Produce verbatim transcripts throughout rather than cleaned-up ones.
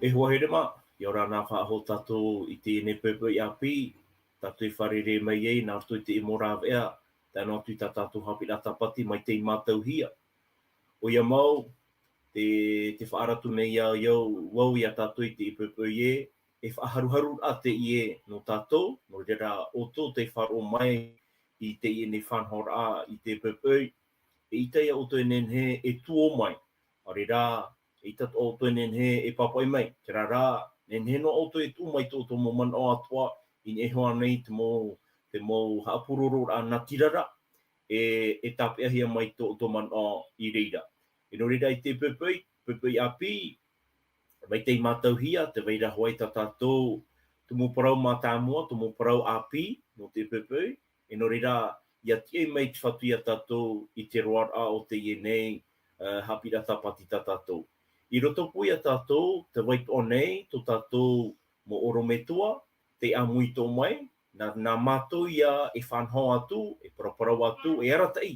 E hoa here mā, ʻia ora na faʻahou tātou i teie nei poʻipoʻi ʻāpī, tātou i fārerei mai ai, nā roto i te mau rāveʻa, tae noa atu i tā tātou haʻapiʻiraʻa tāpati, mai tei mātauhia. ʻOia mau, te, te faʻaara atu nei au, au, au iā tātou i teie poʻipoʻi ē, e faʻaharuharuraʻa teie nō tātou, nō reira ʻoutou tei faʻaroʻo mai i teie nei faʻanahoraʻa i teie poʻipoʻi, eʻita iā ʻoutou e nehenehe e tuō mai, ʻaore rā, eʻita atoʻa ʻoutou e nehenehe e pāpaʻi mai, terā rā, nehenehe noa ʻoutou e tuʻu mai tō ʻoutou mau manaʻo atoʻa, i niʻa iho ānei te mau, te mau haʻapurororaʻa natirara, e, e tāpeʻahia mai tō ʻoutou manaʻo i reira. E nō reira i teie poʻipoʻi, poʻipoʻi ʻāpī, mai tei mātauhia, tē vai ra hoʻi tā tātou tumu parau mātāmua, tumu parau ʻāpī, nō teie poʻipoʻi, e nō reira, ʻia tiʻa mai te Fatu iā tātou i te roaraʻa o teie nei, ā, haʻapiʻiraʻa tāpati tā tātou. I roto pū iā tātou, tē vai atoʻa nei, tō tātou mau ʻorometua, tei ʻāmui atoʻa mai, nā, nā mātou ia e faʻanaho atu, e paraparau atu, e arataʻi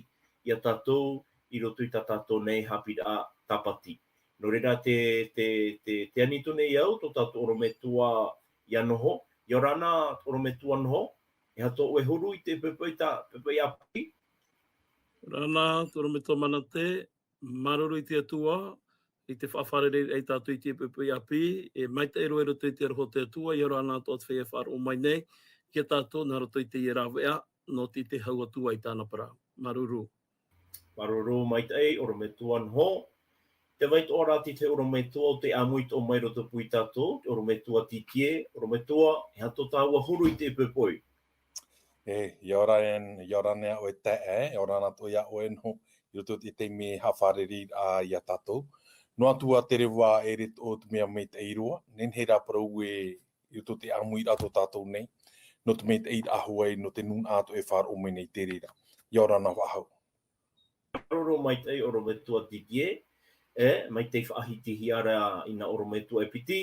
iā tātou i roto i tā tātou nei haʻapiʻiraʻa tāpati. Nō reira tē, tē, tē, tē ani atu nei au, tō tātou ʻorometua iā Noho, ʻia ora na ʻorometua Noho, e aha tō ʻoe huru i teie poʻipoʻi tā, poʻipoʻi ʻāpī? ʻOia na, ʻorometua Manate, māuruuru i te Atua, i te faʻafārerei ai tātou i teie poʻipoʻi ʻāpī, e maitaʻi roa i roto i te aroha o te Atua, ʻia ora na atoʻa te feiā e faʻaroʻo mai nei, iā tātou nā roto i teie rāveʻa, nō te, te hau atu ai tāna parau. Māuruuru. Māuruuru maitaʻi, ʻorometua Noho. Tē vai atoʻa ra te tahi ʻorometua ʻo tei ʻāmui atoʻa mai i roto pū iā tātou, te ʻorometua Titie, ʻorometua, e aha tō tāua huru i teie poʻipoʻi? E, ʻia ora na, ʻia ora na ʻoe taeaʻe, ʻia ora na atoʻa iā ʻoe Noho, i roto i te taime haʻafārereiraʻa iā tātou. Noa atu ā te reva e ʻere atoʻa te mea maitaʻi roa, nehenehe rā parau ē, i roto i te ʻāmuiraʻa tō tātou nei, nō te maitaʻiraʻa hoʻi, nō te nūnaʻa atoʻa e faʻaroʻo mai nei i te reira. ʻIa ora na faʻahou. Māuruuru maitaʻi ʻorometua Titie, e, mai tei faʻahitihia ra i nā ʻorometua e piti,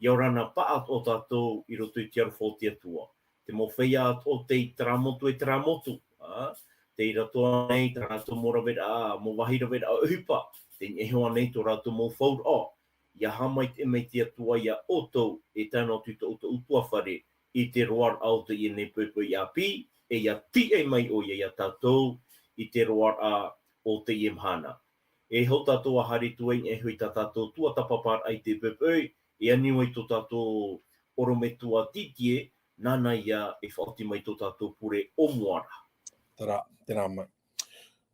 ʻia ora na paʻatoʻa tātou i roto i te aroha o te Atua. Te mau feiā atoʻa tei terā motu e terā motu, ā, tei roto nei tā rātou mau raveraʻa, mau vāhi raveraʻa ʻohipa, tei niʻa iho ānei tō rātou mau fauraʻa, ʻia haʻamaitaʻi mai te Atua iā ʻoutou, e tae noa atu i tō ʻoutou ʻutuāfare, i te roaraʻa o teie nei poʻipoʻi ʻāpī, e ʻia tiʻa mai ʻoia iā tātou, i te roaraʻa o teie mahana. E hou tātou ā haere atu ai i niʻa iho i tā tātou tuatāpaparaʻa i teie poʻipoʻi, e ani mai tō tātou ʻorometua Titie, nāna ia e faʻaoti mai tō tātou pure ʻōmuaraʻa. Terā, terā mai.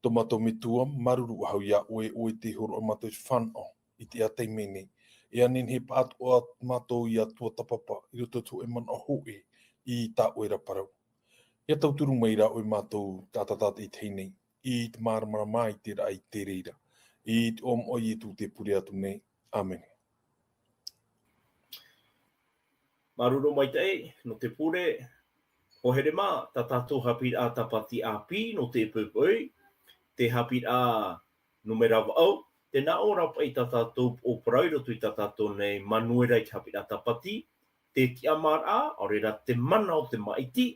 Tō mātou Metua, māuruuru faʻahou iā ʻoe, ʻoe tei hōroʻa iā mātou i te fānaʻo, i teie taime nei. E ani nei paʻatoʻa mātou ʻia tuatāpapa, i roto i te hōʻē manaʻo hōʻē, i tā ʻoe ra parau. ʻIa tauturu mai rā ʻoe iā mātou, taʻata tātaʻitahi nei, i te māramarama i te raʻi i te reira. I te iʻoa o Ietu tē pure atu nei. ʻĀmene. Māuruuru maitaʻi, nō te pure, hoa here mā, tā tātou haʻapiʻiraʻa tāpati ʻāpī, nō teie poʻipoʻi, te haʻapiʻiraʻa nūmera vaʻu, tē nā ʻō ra paʻi tā tātou poʻo parau i roto i tā tātou nei manuera i te haʻapiʻiraʻa tāpati, te tiʻamāraʻa, ʻaore rā te mana o te maʻiti,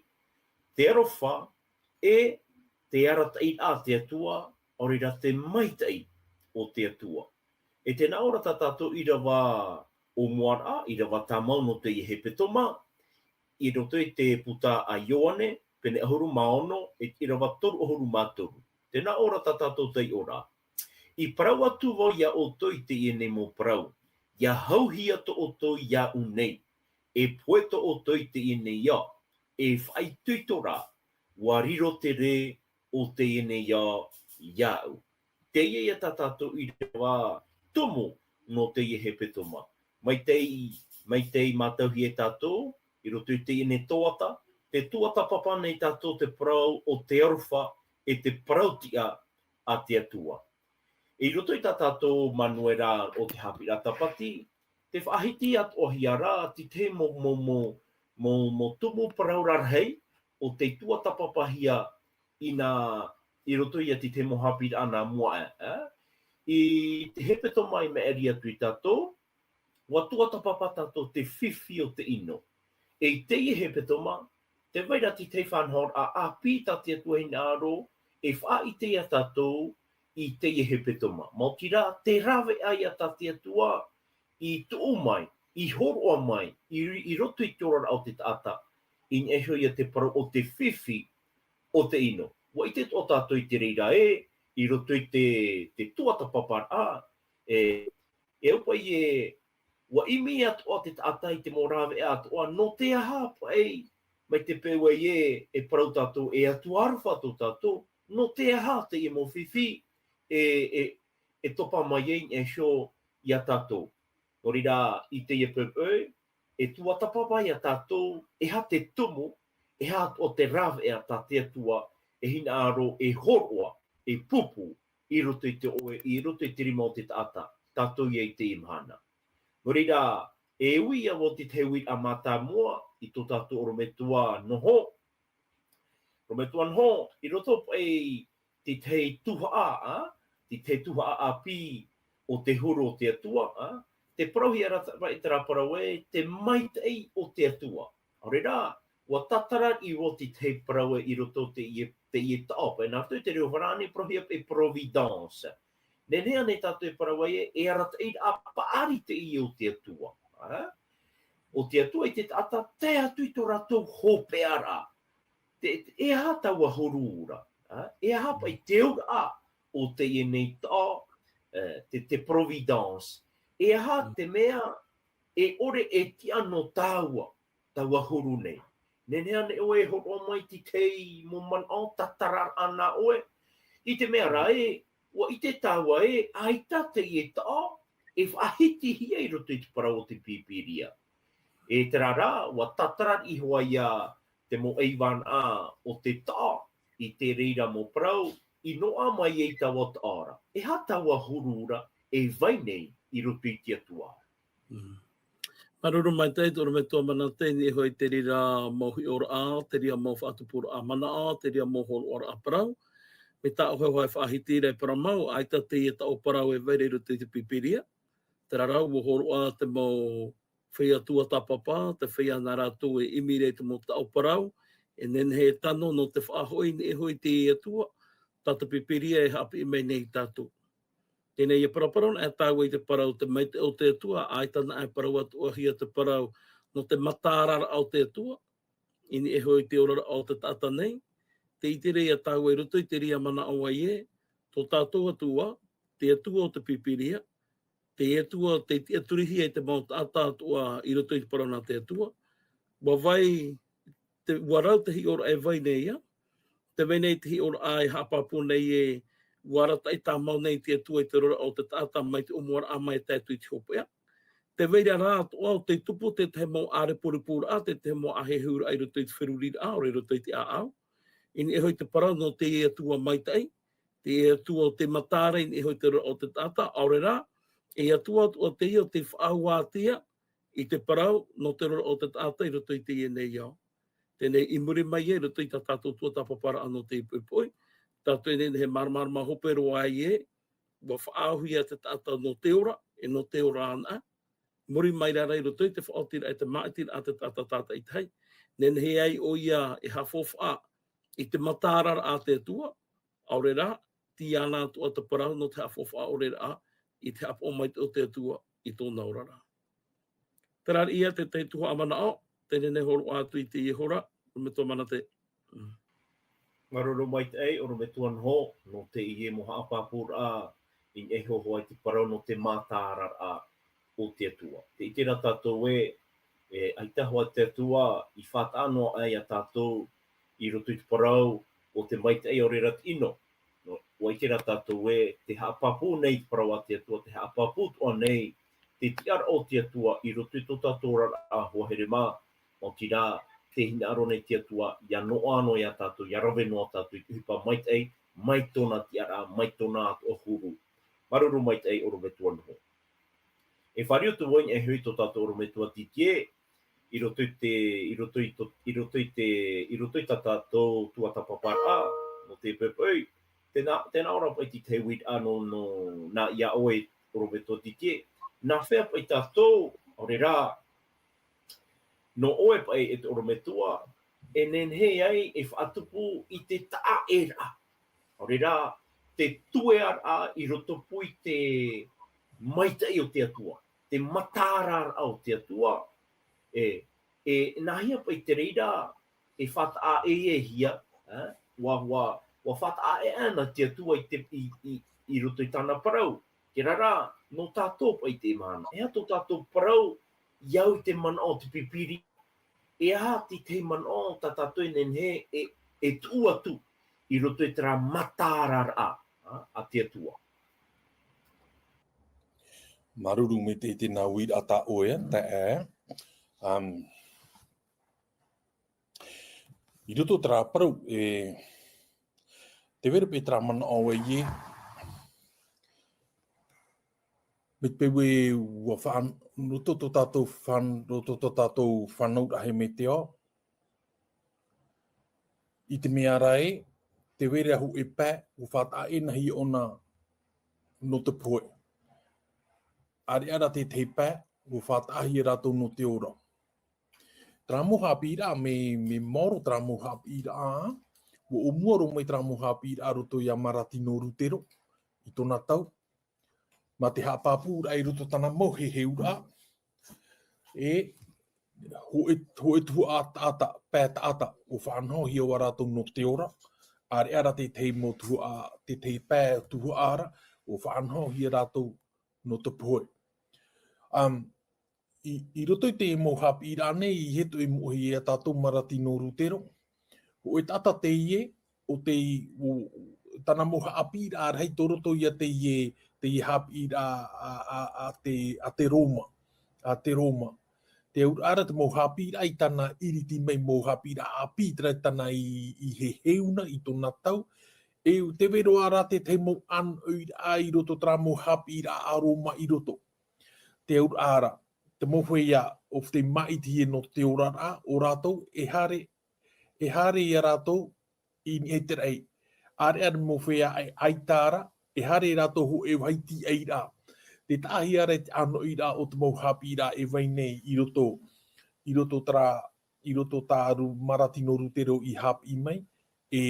te aroha, e te arataʻiraʻa a te Atua, ʻaore rā te maitaʻi o te Atua. E tē nā ʻō ra tā tātou ʻīrava ʻōmuaraʻa, ʻīrava tāmau nō teie hepetoma, i roto i te puta a Ioane, pene ʻahuru mā ono, e te ʻīrava toru ʻahuru mā toru. Tē nā ʻō ra tā tātou taiʻoraʻa. I parau atu vau iā ʻoutou i teie nei mau parau, ʻia hauhia tō ʻoutou iāʻu nei, e pohe tō ʻoutou i teie nei ao, e faʻaitoito rā, ʻua riro te rē o teie nei ao iāʻu. Teie ia tā tātou ʻīrava tumu nō teie hepetoma. Mai tei, mai tei mātauhia e tātou, i roto i teie nei toata, te tuatāpapa nei tātou te parau o te aroha e te parau tiʻa a te Atua. I roto i tā tātou manuera o te haʻapiʻiraʻa tāpati, tē faʻahiti atoʻahia ra te tahi mau, mau, mau, mau, mau tumu parau rarahi o tei tuatāpapahia i nā, i roto ia te tahi mau haʻapiʻiraʻa nā mua aʻe, ā? I te hepetoma i maʻiri atu ia tātou, ʻua tuatāpapa tātou te fifi o te ʻino. E i teie hepetoma, tē vai ra te tahi faʻanahoraʻa ʻāpī tā te Atua e hinaʻaro e faʻaʻite ia tātou i teie hepetoma. Maoti rā, te rāveʻa ia tā te Atua i tuʻu mai, i hōroʻa mai i, i roto i te oraraʻa o te taʻata, i niʻa iho ia te parau o te fifi o te ʻino. ʻUa ʻite atoʻa tātou i te reira ē, i roto i te, te tuatāpaparaʻa, e, e au paʻi ē, ʻua ʻimi atoʻa te taʻata i te mau rāveʻa atoʻa, nō te aha paʻi, mai te peu ē, e parau tātou, e Atua aroha tō tātou, nō te aha teie mau fifi, e, e, e topa mai ai i niʻa iho ia tātou. Nō reira, i teie poʻipoʻi, e tuatāpapa ia tātou, e aha te tumu, e aha atoʻa te rāveʻa tā te Atua e hinaʻaro e hōroʻa, e pūpū, i roto i te ʻoe, i roto i te rima o te taʻata, tātou ia i teie mahana. Nō reira, e ui ā vau i te tahi uiraʻa mātāmua, i tō tātou ʻorometua noho, ʻorometua noho, i roto paʻi i te tahi tuhaʻa, ā, te tahi tuhaʻa ʻāpī o te huru o te Atua, ā, tē parauhia ra paʻi terā parau ē, te maitaʻi o te Atua. ʻAore rā, ʻua tātararaʻi vau i te tahi parau ē i roto i teie, teie taʻo, paʻi nā roto i te reo farāni, parauhia paʻi providence. Nehenehe ānei tātou e parau ai ē, e arataʻiraʻa paʻari teie o te Atua, ā? O te Atua i te taʻata, tae atu i tō rātou hopeʻaraʻa. Te, te, e aha taua huru ra, ā? E aha paʻi te auraʻa o teie nei taʻo, e, te, te providence? E aha te mea e ʻore e tiʻa nō tāua, taua huru nei? Nehenehe ānei ʻoe e hōroʻa mai i te tahi mau manaʻo, tātararaʻa nā ʻoe, i te mea ra ē, ʻua ʻite tāua ē, ʻaita teie taʻo e faʻahitihia i roto i te parau o te Pīpīria. E terā rā, ʻua tātararaʻi hoʻi ia te mau ʻaivānaʻa o te taʻo, i te reira mau parau, i noaʻa mai ai taua taʻo ra. E aha taua huru ra e vai nei i roto i te Atua? Mm. Māuruuru maitaʻi, te ʻorometua Manate, i niʻa iho i te reira mau hiʻoraʻa, te reira mau faʻatupuraʻa manaʻo, te reira mau hōroʻaraʻa parau. Mai tā ʻoe hoʻi e faʻahiti ra e parau mau, ʻaita teie taʻo parau e vai ra i roto i te Pīpīria. Terā rā, ʻua hōroʻa te mau feiā tuatāpapa, te feiā nā rātou e ʻimi ra i te mau taʻo parau, e nehenehe e tano nō te faʻahoʻi i niʻa iho i te Atua, tā te Pīpīria e haʻapiʻi mai nei ia tātou. Teie nei e paraparau anaʻe tāua i te parau te maitaʻi o te Atua, ʻaita anaʻe e parau atoʻahia te parau nō te mataʻaraʻa o te Atua, i niʻa iho i te oraraʻa o te taʻata nei, tē ʻite ra ia tāua i roto i te reira manaʻo ē, tō tātou Atua, te Atua o te Pīpīria, te Atua tei tiʻaturihia e te mau taʻata atoʻa i roto i te parau nā te Atua, ʻua vai, te, ʻua rau te hiʻoraʻa e vai nei ia, tē vai nei te hiʻoraʻa e haʻapāpū nei ē, ʻua arataʻi tāmau nei te Atua i te oraraʻa o te taʻata mai te ʻōmuaraʻa mai e tae atu i te hopeʻa. Tē vai ra rā atoʻa ʻo tei tupu te tahi mau ʻārepurepuraʻa, te tahi mau ʻāhehuraʻa i roto i te feruriraʻa, ʻaore i roto i te ʻāʻau. I niʻa iho i te parau nō te Atua maitaʻi, te Atua o te mataʻaraʻa i niʻa iho i te oraraʻa o te taʻata, ʻaore rā, e Atua atoʻa teie o tei faʻaʻātea i te parau nō te oraraʻa o te taʻata i roto i teie nei ao. Teie nei i muri mai ai i roto i tā tātou tuatāpaparaʻa nō teie poʻipoʻi, tātou e nehenehe e māramarama hope roa ai ē, ʻua faʻaauhia te taʻata nō te ora, e nō te ora anaʻe. Muri mai ra rā i roto i te faʻaotiraʻa e te māʻitiraʻa a te taʻata tātaʻitahi. Nehenehe ai ʻoia e haʻafaufaʻa i te mataʻaraʻa a te Atua, ʻaore rā, tei iāna atoʻa te parau nō te haʻafaufaʻa ʻore ra i te haʻapaʻo maitaʻi o te Atua i tōna oraraʻa. Terā ia te tahi tuhaʻa manaʻo, tē nehenehe e hōroʻa atu i teie hora, ʻorometua Manate. Mm. Māuruuru maitaʻi, ʻorometua Noho, nō teie mau haʻapāpūraʻa, i niʻa iho hoʻi i te parau nō te mataʻaraʻa o te Atua. Tē ʻite ra tātou ē, e, ʻaita hoʻi te Atua i faʻataʻa noa aʻe ia tātou i roto i te parau o te maitaʻi ʻaore rā te ʻino. Nō, ʻua ʻite ra tātou ē, tē haʻapāpū nei te parau a te Atua, tē haʻapāpū atoʻa nei te tiʻaraʻa o te Atua i roto i tō tātou oraraʻa hoa here mā, maoti rā, tē hinaʻaro nei te Atua, ʻia noaʻa noa ia tātou, ʻia rave noa tātou i te ʻohipa maitaʻi, mai tōna tiʻaraʻa, mai tōna atoʻa huru. Māuruuru maitaʻi ʻorometua Noho. E fāriu atu vau i niʻa iho i tō tātou ʻorometua Titie, i roto i te, i roto i tō, i roto i te, i roto i tā tātou tuatāpaparaʻa, nō teie poʻipoʻi, tē nā, tē nā ʻō ra paʻi te tahi uiraʻa nō, nō, nā ia ʻoe ʻorometua Titie, nā hea paʻi tātou, ʻaore rā, nō ʻoe paʻi e te ʻorometua, e nehenehe ai e faʻatupu i te taʻaʻēraʻa. ʻAore rā, te tuearaʻa i rotopū i te maitaʻi o te Atua. te mataʻaraʻa o te Atua, e, e, nāhea paʻi te reira, e faʻataʻa ʻē hia, e, ua, ua, ua faʻataʻa ʻē ana te Atua i te, i, i, i roto i tāna parau. Terā rā, nō tātou paʻi te mahana. E aha tō tātou parau, i au i te manaʻo o te pipiri, e aha te tahi manaʻo tā tātou e nehenehe e, e tuʻu atu i roto i terā mataʻaraʻa, a, a te Atua. Māuruuru maitaʻi i teie nei uiraʻa tā ʻoe, taeaʻe. Um, i roto terā parau, e, te vai ra paʻi terā manaʻo ē, mai te peu ē ua faʻan-, roto tō tātou faʻan-, roto tō tātou fānauraʻa hei mea te ao. I te mea ra ē, te vai ra hōʻē pae, ua faʻataʻa ʻē hia ʻōna nō te pohe. ʻAreʻa rā te tahi pae, ua faʻataʻahia rātou nō te ora. Terā mau haʻapiʻiraʻa, mea, mea maoro terā mau haʻapiʻiraʻa, ua ʻōmua roa mai terā mau haʻapiʻiraʻa roto ia Maratino Rutero, i tōna tau. Mā te haʻapāpūraʻa i roto tāna mau heheuraʻa, e, hōʻē, hōʻē tuhaʻa taʻata, pae taʻata, ua faʻanahohia ā rātou nō te ora, ʻareʻa rā te tahi mau tuhaʻa, te tahi pae tuhaʻa ra, ua faʻanahohia rātou nō te pohe. Um, i, i roto i te mau haʻapiʻiraʻa nei, i hinaʻaro e moʻe ia tātou Maratino Rutero, hōʻē taʻata teie, ʻo te, ʻo, tāna mau haʻapiʻiraʻa rahi tō roto ia teie, teie haʻapiʻiraʻa a, a, a te, a te Roma, a te Roma. Te auraʻa ra te mau haʻapiʻiraʻa i tāna ʻiriti mai mau haʻapiʻiraʻa ʻāpī, terā tāna i, i heheu na i tōna tau, e te vai ra rā te tahi mau ʻānoʻiraʻa i roto terā mau haʻapiʻiraʻa a Roma i roto. Te auraʻa ra, te mau feiā, ʻo te māʻitihia nō te oraraʻa, ʻo rātou, e haere, e haere ia rātou i niʻa i te raʻi. ʻAreʻa mau feiā ʻai-, ʻaita ra, e haere rātou hōʻē vāhi tīaʻiraʻa. Te taʻahia ra te ʻānoʻiraʻa o te mau haʻapiʻiraʻa e vai nei i roto, i roto terā, i roto tā Ru-, Maratino Rutero i haʻapiʻi mai, e,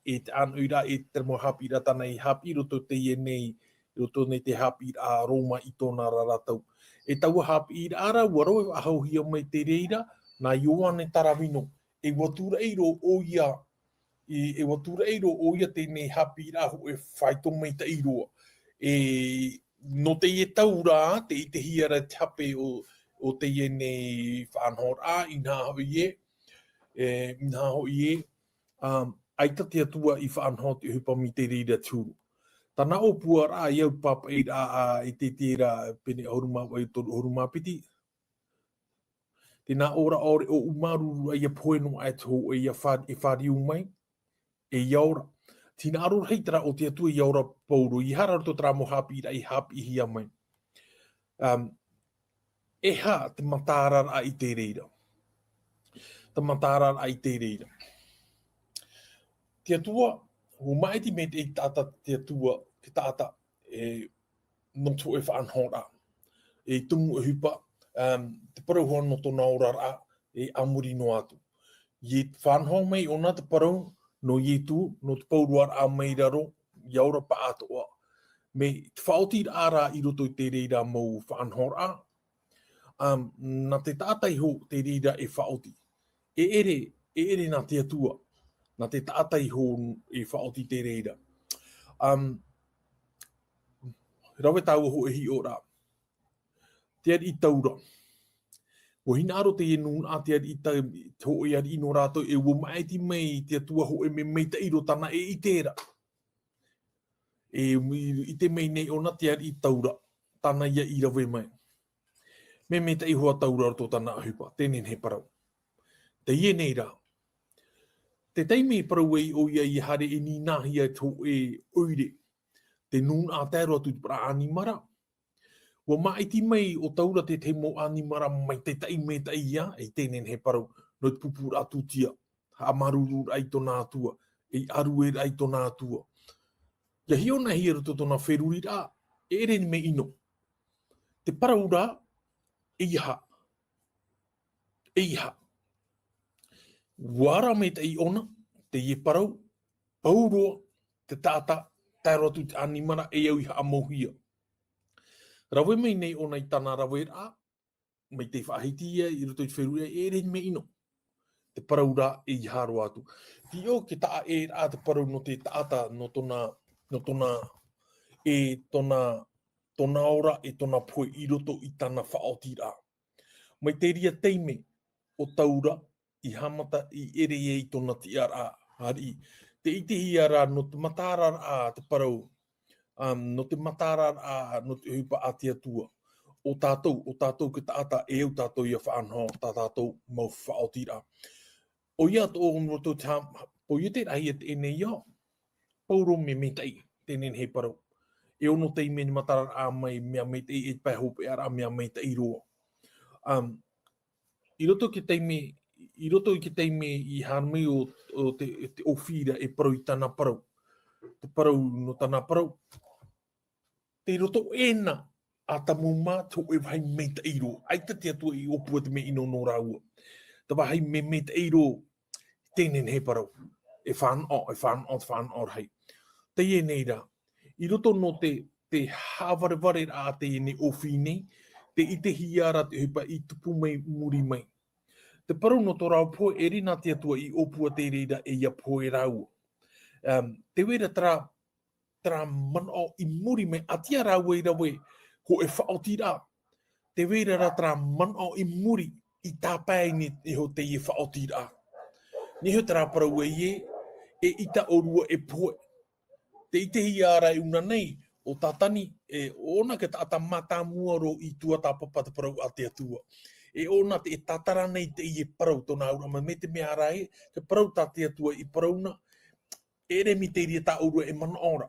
e te ʻānoʻiraʻa, e te mau haʻapiʻiraʻa tāna i haʻapiʻi roto teie nei, roto nei te haʻapiʻiraʻa a Roma i tōna ra tau. E taua haʻapiʻiraʻa ra, ua rave faʻahouhia mai te reira, nā Ioane Taravino, e ua tūraʻi roa ʻoia, e, e ua tūraʻi roa ʻoia teie nei haʻapiʻiraʻa hōʻē faito maitaʻi roa. E, nō teie tau ra, tē ʻitehia ra te hape o, o teie nei faʻanahoraʻa, inaha hoʻi ē, e, inaha hoʻi ē, um, ʻaita te Atua i faʻanaho i te ʻohipa mai te reira te huru. Tāna ʻōpuaraʻa i au pāpaʻiraʻa, ā, i te, te reira, pene ʻahuru mā vaʻu, toru ʻahuru mā piti. Tē nā ʻō ra ʻoe, ʻo ʻū māuruuru ia pohe noa aʻe te hōʻē ia fā-, e fāriu mai, e ʻia ora. Tē nā ʻō ra hei terā o te Atua, ʻia ora pauroa, ʻeiaha rā roto terā mau haʻapiʻiraʻa i haʻapiʻihia mai. Um, e aha te mataʻaraʻa i te reira. Te mataʻaraʻa i te reira. Te Atua, ʻua māʻiti maitaʻi te taʻata te Atua, te taʻata, e, nō te hōʻē faʻanahoraʻa. E tumu ʻohipa, um, te parau hoʻi nō tōna oraraʻa, e a muri noa atu. I faʻanaho mai ʻōna te parau, nō Ietu, nō te pauroaraʻa mai raro, ʻia ora pāʻatoʻa. Mai te faʻaotiraʻa rā i roto i te reira mau faʻanahoraʻa, um, nā te taʻata iho te reira e faʻaoti. E ʻere, e ʻere nā te Atua, nā te taʻata iho e faʻaoti te reira. Um, rave tāua hōʻē hiʻoraʻa. Te ariʻi Taura. ʻUa hinaʻaro teie nūnaʻa te ariʻi Ta-, te hōʻē ariʻi nō rātou, e ʻua māʻiti mai te Atua hōʻē mea maitaʻi roa tāna e ʻite ra. E ʻite mai nei ʻōna te ariʻi Taura, tāna ia i rave mai. Mea maitaʻi hoʻi a Taura roto tāna ʻohipa, teie nei parau. Teie nei rā. Te taime parau ai ʻoia ʻia haere e nīnāhia te hōʻē ʻoire. Te nūnaʻa tae roa atu i te parau ʻanimara. ʻUa māʻiti mai ʻo Taura te tahi mau ʻanimara maitaʻi, maitaʻi ia, e teie nei parau, nō te pupuraʻa tūtia, haʻamāuruururaʻa i tōna Atua, e ʻarueraʻa i tōna Atua. ʻIa hiʻo na hia roto tōna feruriraʻa, e ʻere mea ʻino. Te parau rā, ʻeiaha. ʻEiaha. ʻUa ara maitaʻi ʻōna, teie parau, pauroa, te taʻata, tae roa atu te ʻanimara, e au i haʻamauhia. rave mai nei ʻōna i tāna raveraʻa, mai te faʻahiti ia i roto i te feruri, e ʻere mea ʻino. Te parau rā e ʻia roa atu. Te ʻō ke taʻa ʻē rā te parau nō te taʻata, nō tōna, nō tōna, e tōna, tōna ora, e tōna pohe i roto i tāna faʻaotiraʻa. Mai te reira taime ʻo Taura, i haʻamata, i ʻere ia i tōna tiʻaraʻa, haere. Te ʻitehia rā, nō te mataʻaraʻa te parau, um, nō te mataʻaraʻa, nō te ʻohipa a te Atua. ʻO tātou, ʻo tātou te taʻata, e au tātou ʻia faʻanaho, tā tātou mau faʻaotiraʻa. ʻOia atoʻa, nō tō te ha-, poiete rahi e teie nei ao, pauroa mea maitaʻi, teie nei parau. E ono taime i mataʻaraʻa mai, mea maitaʻi, e pae hopeʻaraʻa, mea maitaʻi roa. Um, i roto i te taime, i roto i te taime i haere mai ʻo, ʻo te, te ʻōfira e parau i tāna parau. Te parau nō tāna parau. Tei roto ʻēna a Tamu mā, te hōʻē vāhi maitaʻi roa. ʻAita te Atua i ʻōpua te mea ʻino nō rāua. Te vāhi mea maitaʻi roa, teie nei parau. E fānaʻo, e fānaʻo, te fānaʻo rahi. Teie nei rā. I roto nō te, te haʻavarevare rā teie nei ʻōfī nei, te ʻitehia rā te ʻohipa i tupu mai, muri mai. Te parau nō tō rāua pohe, e ʻere nā te Atua i ʻōpua te reira e ʻia pohe rāua. Um, te vai ra terā, terā manaʻo i muri mai, ʻaita rāua i rave, hōʻē faʻaotiraʻa. Te vai ra terā manaʻo i muri, i tāpae nei iho teie faʻaotiraʻa. Nei iho terā parau ē, e ʻita ʻōrua e pohe. Te ʻitehia rā i ʻōna nei, ʻo Tātani, e ʻōna te taʻata mātāmua roa i tuatāpapa te parau a te Atua. E ʻōna te, e tātara nei teie parau tōna auraʻa mai, mai te mea rā ē, te parau tā te Atua i parau na, e ʻere mea teie tā ʻōrua e manaʻo ra.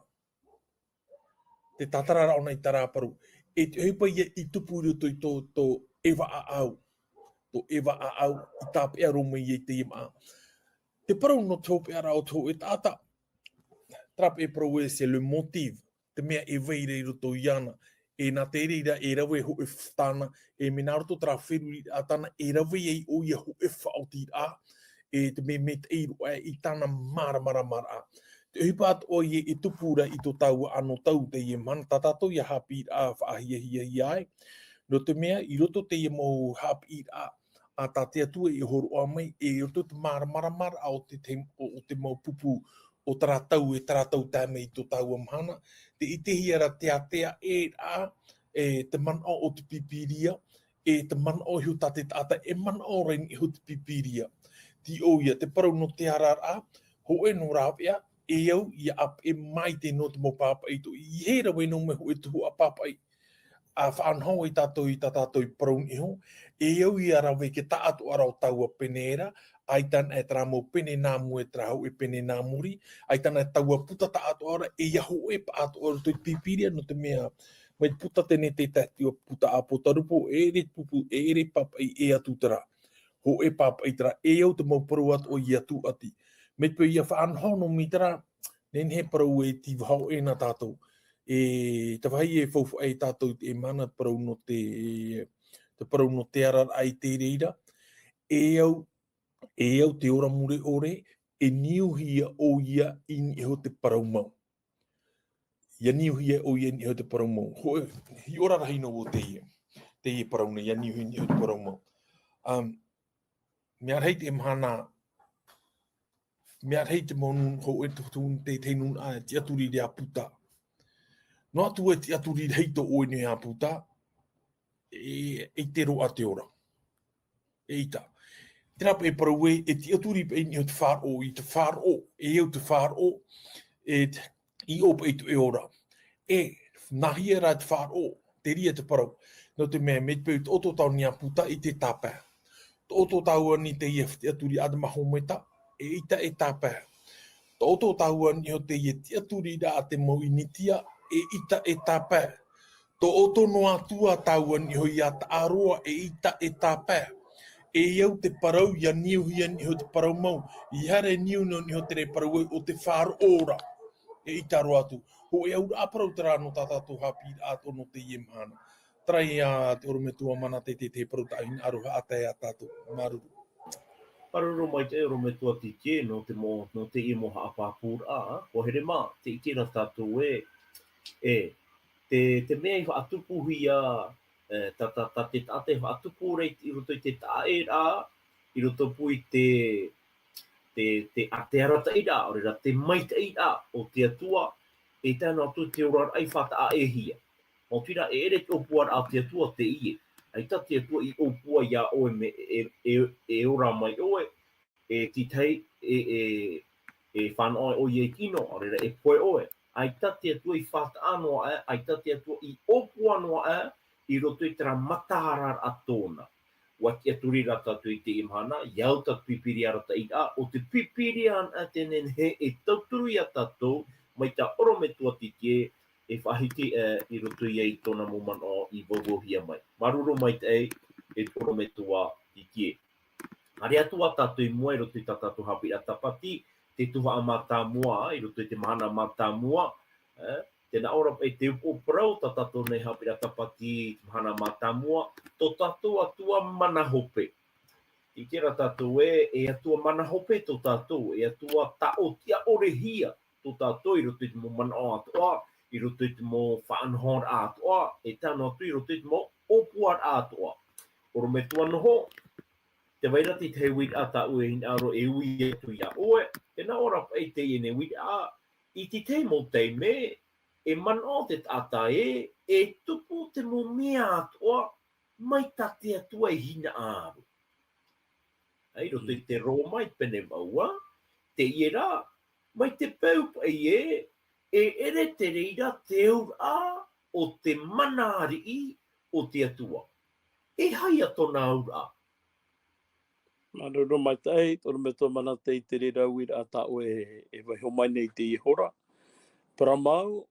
Te tātara rā ʻōna i terā parau. E te ʻohipa ia i tupu i roto i tō, tō ʻeva ʻāʻau. Tō ʻeva ʻāʻau, i tāpeʻa roa mai ia i teie māʻa. Te parau nō te hopeʻaraʻa o te hōʻē taʻata. Terā paʻi e parau ē, c'est le motif. Te mea e vai ra i roto iāna. E nā te reira e rave hōʻē f-, tāna, e mea nā roto terā feruriraʻa tāna, e rave ai ʻoia hōʻē faʻaotiraʻa, e te mea maitaʻi roa i tāna māramaramaraʻa. Te ʻohipa atoʻa ia e tupu ra i tō tāua anotau teie mahana, tā tātou ia haʻapiʻiraʻa faʻahiahia ai. Nō te mea, i roto teie mau haʻapiʻiraʻa, a tā te Atua i hōroʻa mai, e i roto te māramaramaraʻa o te, te, o, o te mau pupu, o terā tau e terā tau tae mai i tō tāua mahana, te ʻitehia ra te ātea ʻē rā, e te manaʻo o te Pīpīria, e te manaʻo iho tā te taʻata, e manaʻo ra iho te Pīpīria. Tei ʻō ia, te parau nō te araraʻa, hōʻē nō rāveʻa, e au ʻia ʻāpeʻe maite nō te mau pāpaʻi tō, i hea rave nō mai hōʻē tuhaʻa pāpaʻi. A faʻanaho ai tātou i tā tātou i parau nei iho, e au ʻia rave te taʻatoʻaraʻa o taua pene ra, ʻaita anaʻe terā mau pene nā mua e terā hōʻē pene nā muri, ʻaita anaʻe taua puta taʻatoʻa ra, e ʻia hōʻē pāʻatoʻa roto i te Pīpīria, nō te mea, mai te puta Tenete tae te puta Apotarupo, e ʻere pupu, e ʻere pāpaʻi ʻē atu terā. Hōʻē pāpaʻi terā, e au te mau parau atoʻa ʻia tūʻati. Mai te peu ʻia faʻanaho noa mai terā, nehenehe parau e tīvaho ʻē nā tātou. E te vāhi e faufaʻa ai tātou i teie mahana, parau nō te, te parau nō te araraʻa i te reira. E au, e au te ora mure ʻore, e niuhia ʻoia i niʻa iho te parau mau. ʻIa niuhia ʻoia i niʻa iho te parau mau. Hōʻē, hiʻoraʻa rahi noa vau teie. Teie parau nei, ʻia niuhia i niʻa iho te parau mau. Um, mea rahi te mahana, mea rahi te mau nū-, hōʻē te, te, te, te nūnaʻa, e tiʻaturi ra ʻo Puta. Noa atu e tiʻaturi rahi tō ʻoe nei ʻo Puta, e, e ʻite roa te ora. ʻEita. Terā paʻi e parau ē, e tiʻaturi paʻi i niʻa iho te faʻaroʻo, i te faʻaroʻo, e au te faʻaroʻo, e te, i ʻō paʻi tō ʻoe ora. E, nāhea rā te faʻaroʻo, te reira te parau. Nō te mea, mai te peu, taʻoto tāua nei ʻo Puta i te tāpae. Taʻoto tāua nei teie tiʻaturi a te Mahometa, eʻita e tāpae. Taʻoto tāua nei iho teie tiʻaturi ra a te mau ʻInitia, eʻita e tāpae. Taʻoto noa atu ā tāua nei iho ʻia taʻa roa, eʻita e tāpae. E au te parau, ʻia niuhia nei iho te parau mau. ʻEiaha e niu noa nei iho terā parau ē, ʻo te faʻaroʻo ra. Eʻita roa atu. Hōʻē auraʻa parau terā nō tā tātou haʻapiʻiraʻa atoʻa nō teie mahana. Terā ia te ʻorometua Mana Teitei, te parau tāʻu hinaʻaro haʻatae ia tātou. Māuruuru. Māuruuru maitaʻi ʻorometua Tike, nō te mau, nō teie mau haʻapāpūraʻa, ʻua here mā, tē ʻite ra tātou ē, e, te, te mea i faʻatupuhia, e, tā, tā, tā te taʻata i faʻatupu ra i, i roto i te taʻaʻēraʻa, i roto pū i te, te, te, a te arataʻiraʻa, ʻaore rā te maitaʻiraʻa o te Atua, e tae noa atu te oraraʻa i faʻataʻaʻēhia. Maoti rā, e ʻere te ʻōpuaraʻa o te Atua teie. ʻAita te Atua i ʻōpua iā ʻoe mea e, e, e ora mai ʻoe, e tītahi, e, e, e fānaʻo ʻoe i te ʻino, ʻaore rā e pohe ʻoe. ʻAita te Atua i faʻataʻa noa aʻe, ʻaita te Atua i ʻōpua noa aʻe, i roto i terā mataʻaraʻa tōna. ʻUa tiʻaturi rā tātou i teie mahana, ʻia au tātou i te pīpīria arataʻiraʻa, ʻo te pīpīria anaʻe tē nehenehe e tauturu iā tātou, mai tā ʻorometua Titie, e faʻahiti, e, i roto ia i tōna mau manaʻo i vauvauhia mai. Māuruuru maitaʻi, e ʻorometua Titie. Haere atu ā tātou i mua i roto i tā tātou haʻapiʻiraʻa tāpati, te tuhaʻa mātāmua, i roto i te mahana mātāmua, e, tē nā ʻō ra paʻi te upoʻo parau, tā tātou nei haʻapiʻiraʻa tāpati, te mahana mātāmua, tō tātou Atua mana hope. I terā tātou ē, e Atua mana hope tō tātou, e Atua tāʻotiʻa-ʻore-hia tō tātou i roto i te mau manaʻo atoʻa, i roto i te mau faʻanahoraʻa atoʻa, e tae noa atu i roto i te mau ʻōpuaraʻa atoʻa. ʻOrometua noho, tē vai ra te tahi uiraʻa tāʻu e hinaʻaro e ui atu iā ʻoe, tē nā ʻō ra paʻi teie nei uiraʻa, i te tahi mau taime, e manaʻo te taʻata ē, e tupu te mau mea atoʻa, mai tā te Atua e hinaʻaro. ʻAi, roto i te Roma i te pene vaʻu, teie rā, mai te peu paʻi ē, e ʻere te reira te auraʻa o te mana ariʻi o te Atua. E aha ia tōna auraʻa? Māuruuru maitaʻi, ʻorometua Manate i te reira uiraʻa tā ʻoe e, e vaiiho mai nei i teie hora. Parau mau,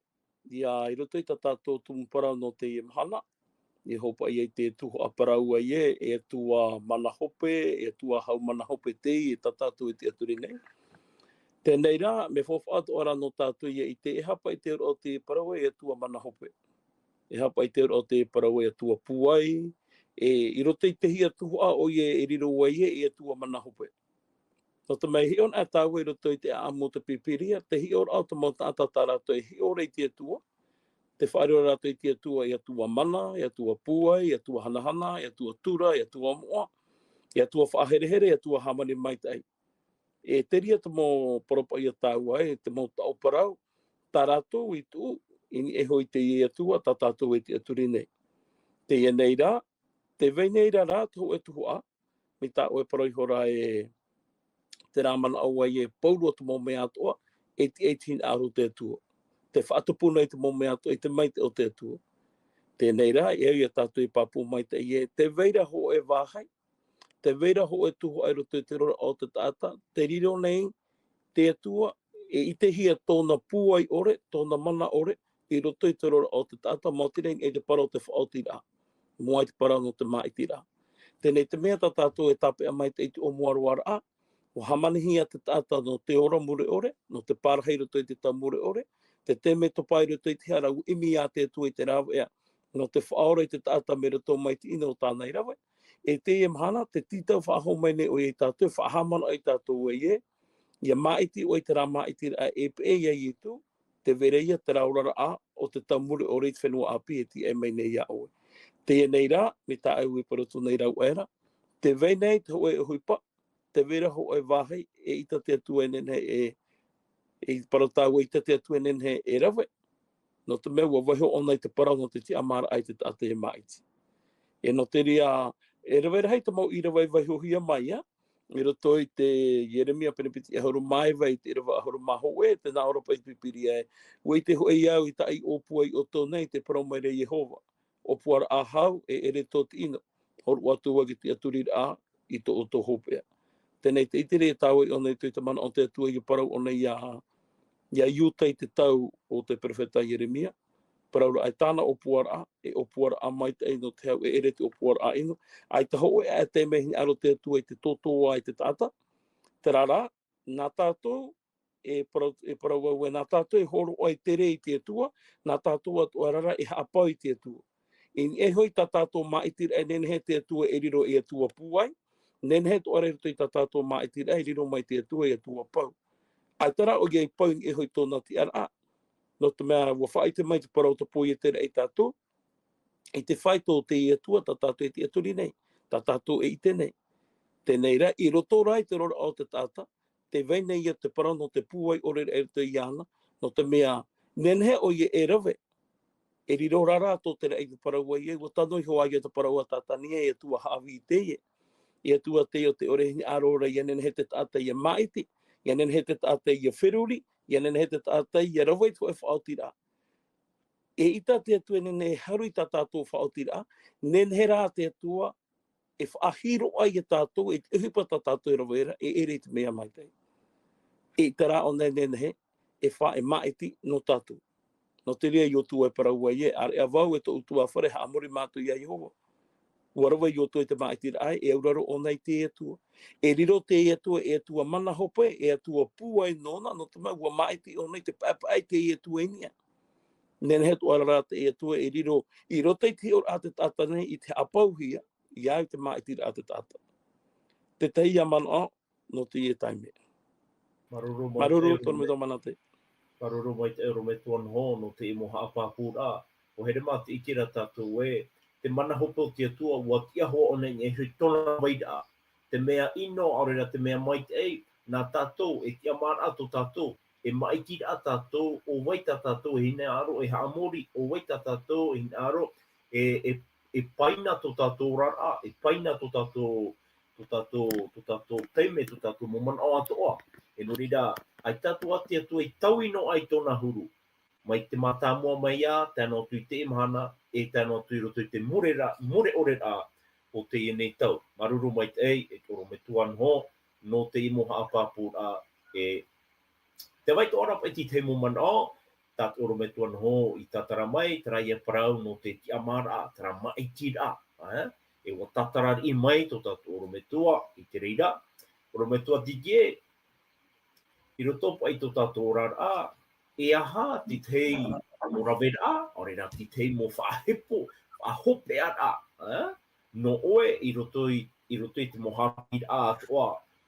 ʻia, i roto i tā tātou tumu parau nō teie mahana, e hopeʻa ai te tuhaʻa parau ē, e Atua mana hope, e Atua hau mana hope teie tā tātou e tiʻaturi nei. Teie nei rā, mea faufaʻa atoʻa rā nō tātou ʻia ʻite, e aha paʻi te auraʻa o te parau ē, e Atua mana hope. E aha paʻi te auraʻa o te parau ē, e Atua pūai, e, i roto i te hia tuhaʻa ʻoia e riro ai ē, e Atua mana hope. Nō te mea e hiʻo anaʻe tāua i roto i te ʻāʻamu o te Pīpīria, te hiʻoraʻa o te mau taʻata tā rātou e hiʻo ra i te Atua, te faʻariro rātou i te Atua, e Atua mana, e Atua pūai, e Atua hanahana, e Atua tura, e Atua moʻa, e Atua faʻaherehere, e Atua hāmani maitaʻi. E te reira te mau parau paʻi ia tāua, e te mau taʻo parau, tā rātou i tuʻu, i niʻa iho i teie Atua, tā tātou e tiʻaturi nei. Teie nei rā, tē vai nei ra rā, te hōʻē tuhaʻa, mai tā ʻoe e parau iho ra ē, terā manaʻo ē, pauroa te mau mea atoʻa, e tiʻa i te hinaʻaro o te Atua. Tē faʻatupu nei te mau mea atoʻa, i te maitaʻi o te Atua. Teie nei rā, e au ia tātou e pāpū maitaʻi ē, tē vai ra hōʻē vāhi, tē vai ra hōʻē tuhaʻa i roto i te oraraʻa o te taʻata, tē riro nei te Atua, e ʻitehia tōna pūai ʻore, tōna mana ʻore, i roto i te oraraʻa o te taʻata, maoti rā i niʻa i te parau o te faʻaotiraʻa. Mua i te parau nō te māʻitiraʻa. Teie nei te mea tā tātou e tāpeʻa maitaʻi i te ʻōmuaraʻa, ʻua hāmanihia te taʻata nō te ora mure ʻore, nō te parahi i roto i te tau mure ʻore, te taime topa i roto i te hara ʻua ʻimi ā te Atua i te rāveʻa, nō te faʻaora i te taʻata mai roto mai te ʻino o tāna i rave. E teie mahana, tē tītau faʻahou mai nei ʻoia ia tātou, e faʻahaʻamanaʻo ia tātou ē, ʻia māʻiti ʻoe i terā māʻitiraʻa e peʻe ia Ietu, tē vai ra ia terā oraraʻa o te tau mure ʻore i te fenua ʻāpī e tiʻa mai nei iā ʻoe. Teie nei rā, mai tā ʻoe e parau atu nei rāua ra, tē vai nei te hōʻē ʻohipa, tē vai ra hōʻē vāhi, eʻita te Atua e nehenehe e, e parau tāua, eʻita te Atua e nehenehe e rave. Nō te mea ʻua vaiiho ʻōna i te parau nō te tiʻamāraʻa i te taʻata e māʻiti. E nō te reira, e rave rahi te mau ʻīrava i vaiihohia mai, ā, i roto i te Ieremia pene piti ʻahuru mā iva i te ʻīrava ʻahuru mā hōʻē, tē nā ʻō ra paʻi te Pīpīria ē, ʻua ʻite hoʻi au i tā ʻoe i ʻōpua iho nei, tē parau mai ra Iehova. ʻŌpuaraʻa hau, e ʻere tō te ʻino. Hōroʻa atu vau i te tiʻaturiraʻa i tō ʻoutou hopeʻa. Teie nei te ʻite ra tāua i ʻōna i te manaʻo o te Atua i parau ʻōna iā, iā Iuta i te tau o te perofeta Ieremia. Parau ra ē tāna ʻōpuaraʻa, e ʻōpuaraʻa maitaʻi nō te hau, e ʻere te ʻōpuaraʻa ʻino. ʻAita hōʻē ā taime e hinaʻaro te Atua i te tōtōā i te taʻata. Terā rā, nā tātou, e parau, e parau au ē, nā tātou e hōroʻa i te tere i te Atua, nā tātou atoʻa ra e haʻapau i te Atua. I niʻa iho i tā tātou māʻitiraʻa e nehenehe te Atua e riro ei Atua pūai, nehenehe atoʻa ra i roto i tā tātou māʻitiraʻa e riro mai te Atua ei Atua pau. ʻAita rā ʻoia i pau i niʻa iho i tōna tiʻaraʻa. nō te mea ua faʻaʻite mai te parau o te pō i te raʻi tātou, i te faito o te Atua tā tātou e tiʻaturi nei, tā tātou e ʻite nei. Teie rā, i roto rā i te oraraʻa o te taʻata, tē vai nei ia te parau nō te pūai ʻore raʻa i roto iāna, nō te mea, nehenehe ʻoia e rave, e riro rā rātou te raʻi i te parau ē, ua tano iho ā ia te parau a Tātania, e Atua haʻavī teie. E Atua teie o te ʻore hinaʻaro ra, ʻia nehenehe te taʻata ʻia māʻiti, ʻia nehenehe te taʻata ʻia feruri, ʻia nehenehe te taʻata ʻia rave i te hōʻē faʻaotiraʻa. Eʻita te Atua e nehenehe e haru i tā tātou faʻaotiraʻa, nehenehe rā te Atua e faʻahiroʻa ia tātou, e te ʻohipa tā tātou e rave ra, e ʻere i te mea maitaʻi. Eʻita rā ʻōna e nehenehe e fa-, e māʻiti nō tātou. Nō te reira Iosua e parau ai ē, ʻāreʻa vau e tōʻu tuahine, haʻamori mātou iā Iehova. Ua rave Iosua i te māʻitiraʻa, e auraro ʻōna i te Atua. E riro te Atua, e Atua mana hope, e Atua pūai nōna, nō te mea ua māʻiti ʻōna i te paʻepaʻe i te Atua i niʻa. Nehenehe atoʻa rā te Atua e riro, i roto i te hiʻoraʻa a te taʻata nei, i te haʻapauhia, ʻia au i te māʻitiraʻa a te taʻata. Te tahi ia manaʻo, nō teie taime. Māuruuru maitaʻi, Māuruuru, ʻorometua Manate. Māuruuru maitaʻi, ʻorometua Noho, nō teie mau haʻapāpūraʻa. ʻUa haere mai te ʻite ra tātou ē, te mana hope o te Atua, ʻua tiʻa hoʻi ʻōna i niʻa iho i tōna vairaʻa. Te mea ʻino, ʻaore rā te mea maitaʻi, nā tātou, e tiʻamāraʻa tō tātou, e māʻitiraʻa tātou, ʻo vai tā tātou e hinaʻaro e haʻamori, ʻo vai tā tātou e hinaʻaro e, e, e paina tō tātou oraraʻa, e paina tō tātou, tō tātou, tō tātou taime, tō tātou mau manaʻo atoʻa. E nō reira, ʻaita atoʻa te Atua i taui noa i tōna huru. Mai te mātāmua mai ā, tae noa atu i teie mahana, e tae noa atu i roto i te mure ra, mure ʻore ra o teie nei tau. Māuruuru maitaʻi, e ʻorometua Noho, nō teie mau haʻapāpūraʻa, e Te vai atoʻa ra paʻi te tahi mau manaʻo, tā te ʻorometua Noho i tātara mai, terā ia parau nō te tiʻamāraʻa, terā māʻitiraʻa, ē? E ʻua tātara riʻi mai tō tātou ʻorometua i te reira, ʻorometua Didier, i roto paʻi tō tātou oraraʻa, e aha te tahi mau raveraʻa, ʻaore rā te tahi mau faʻahepo, faʻahopeʻaraʻa, ē? Nō ʻoe i roto i, i roto i te mau haʻapiʻiraʻa atoʻa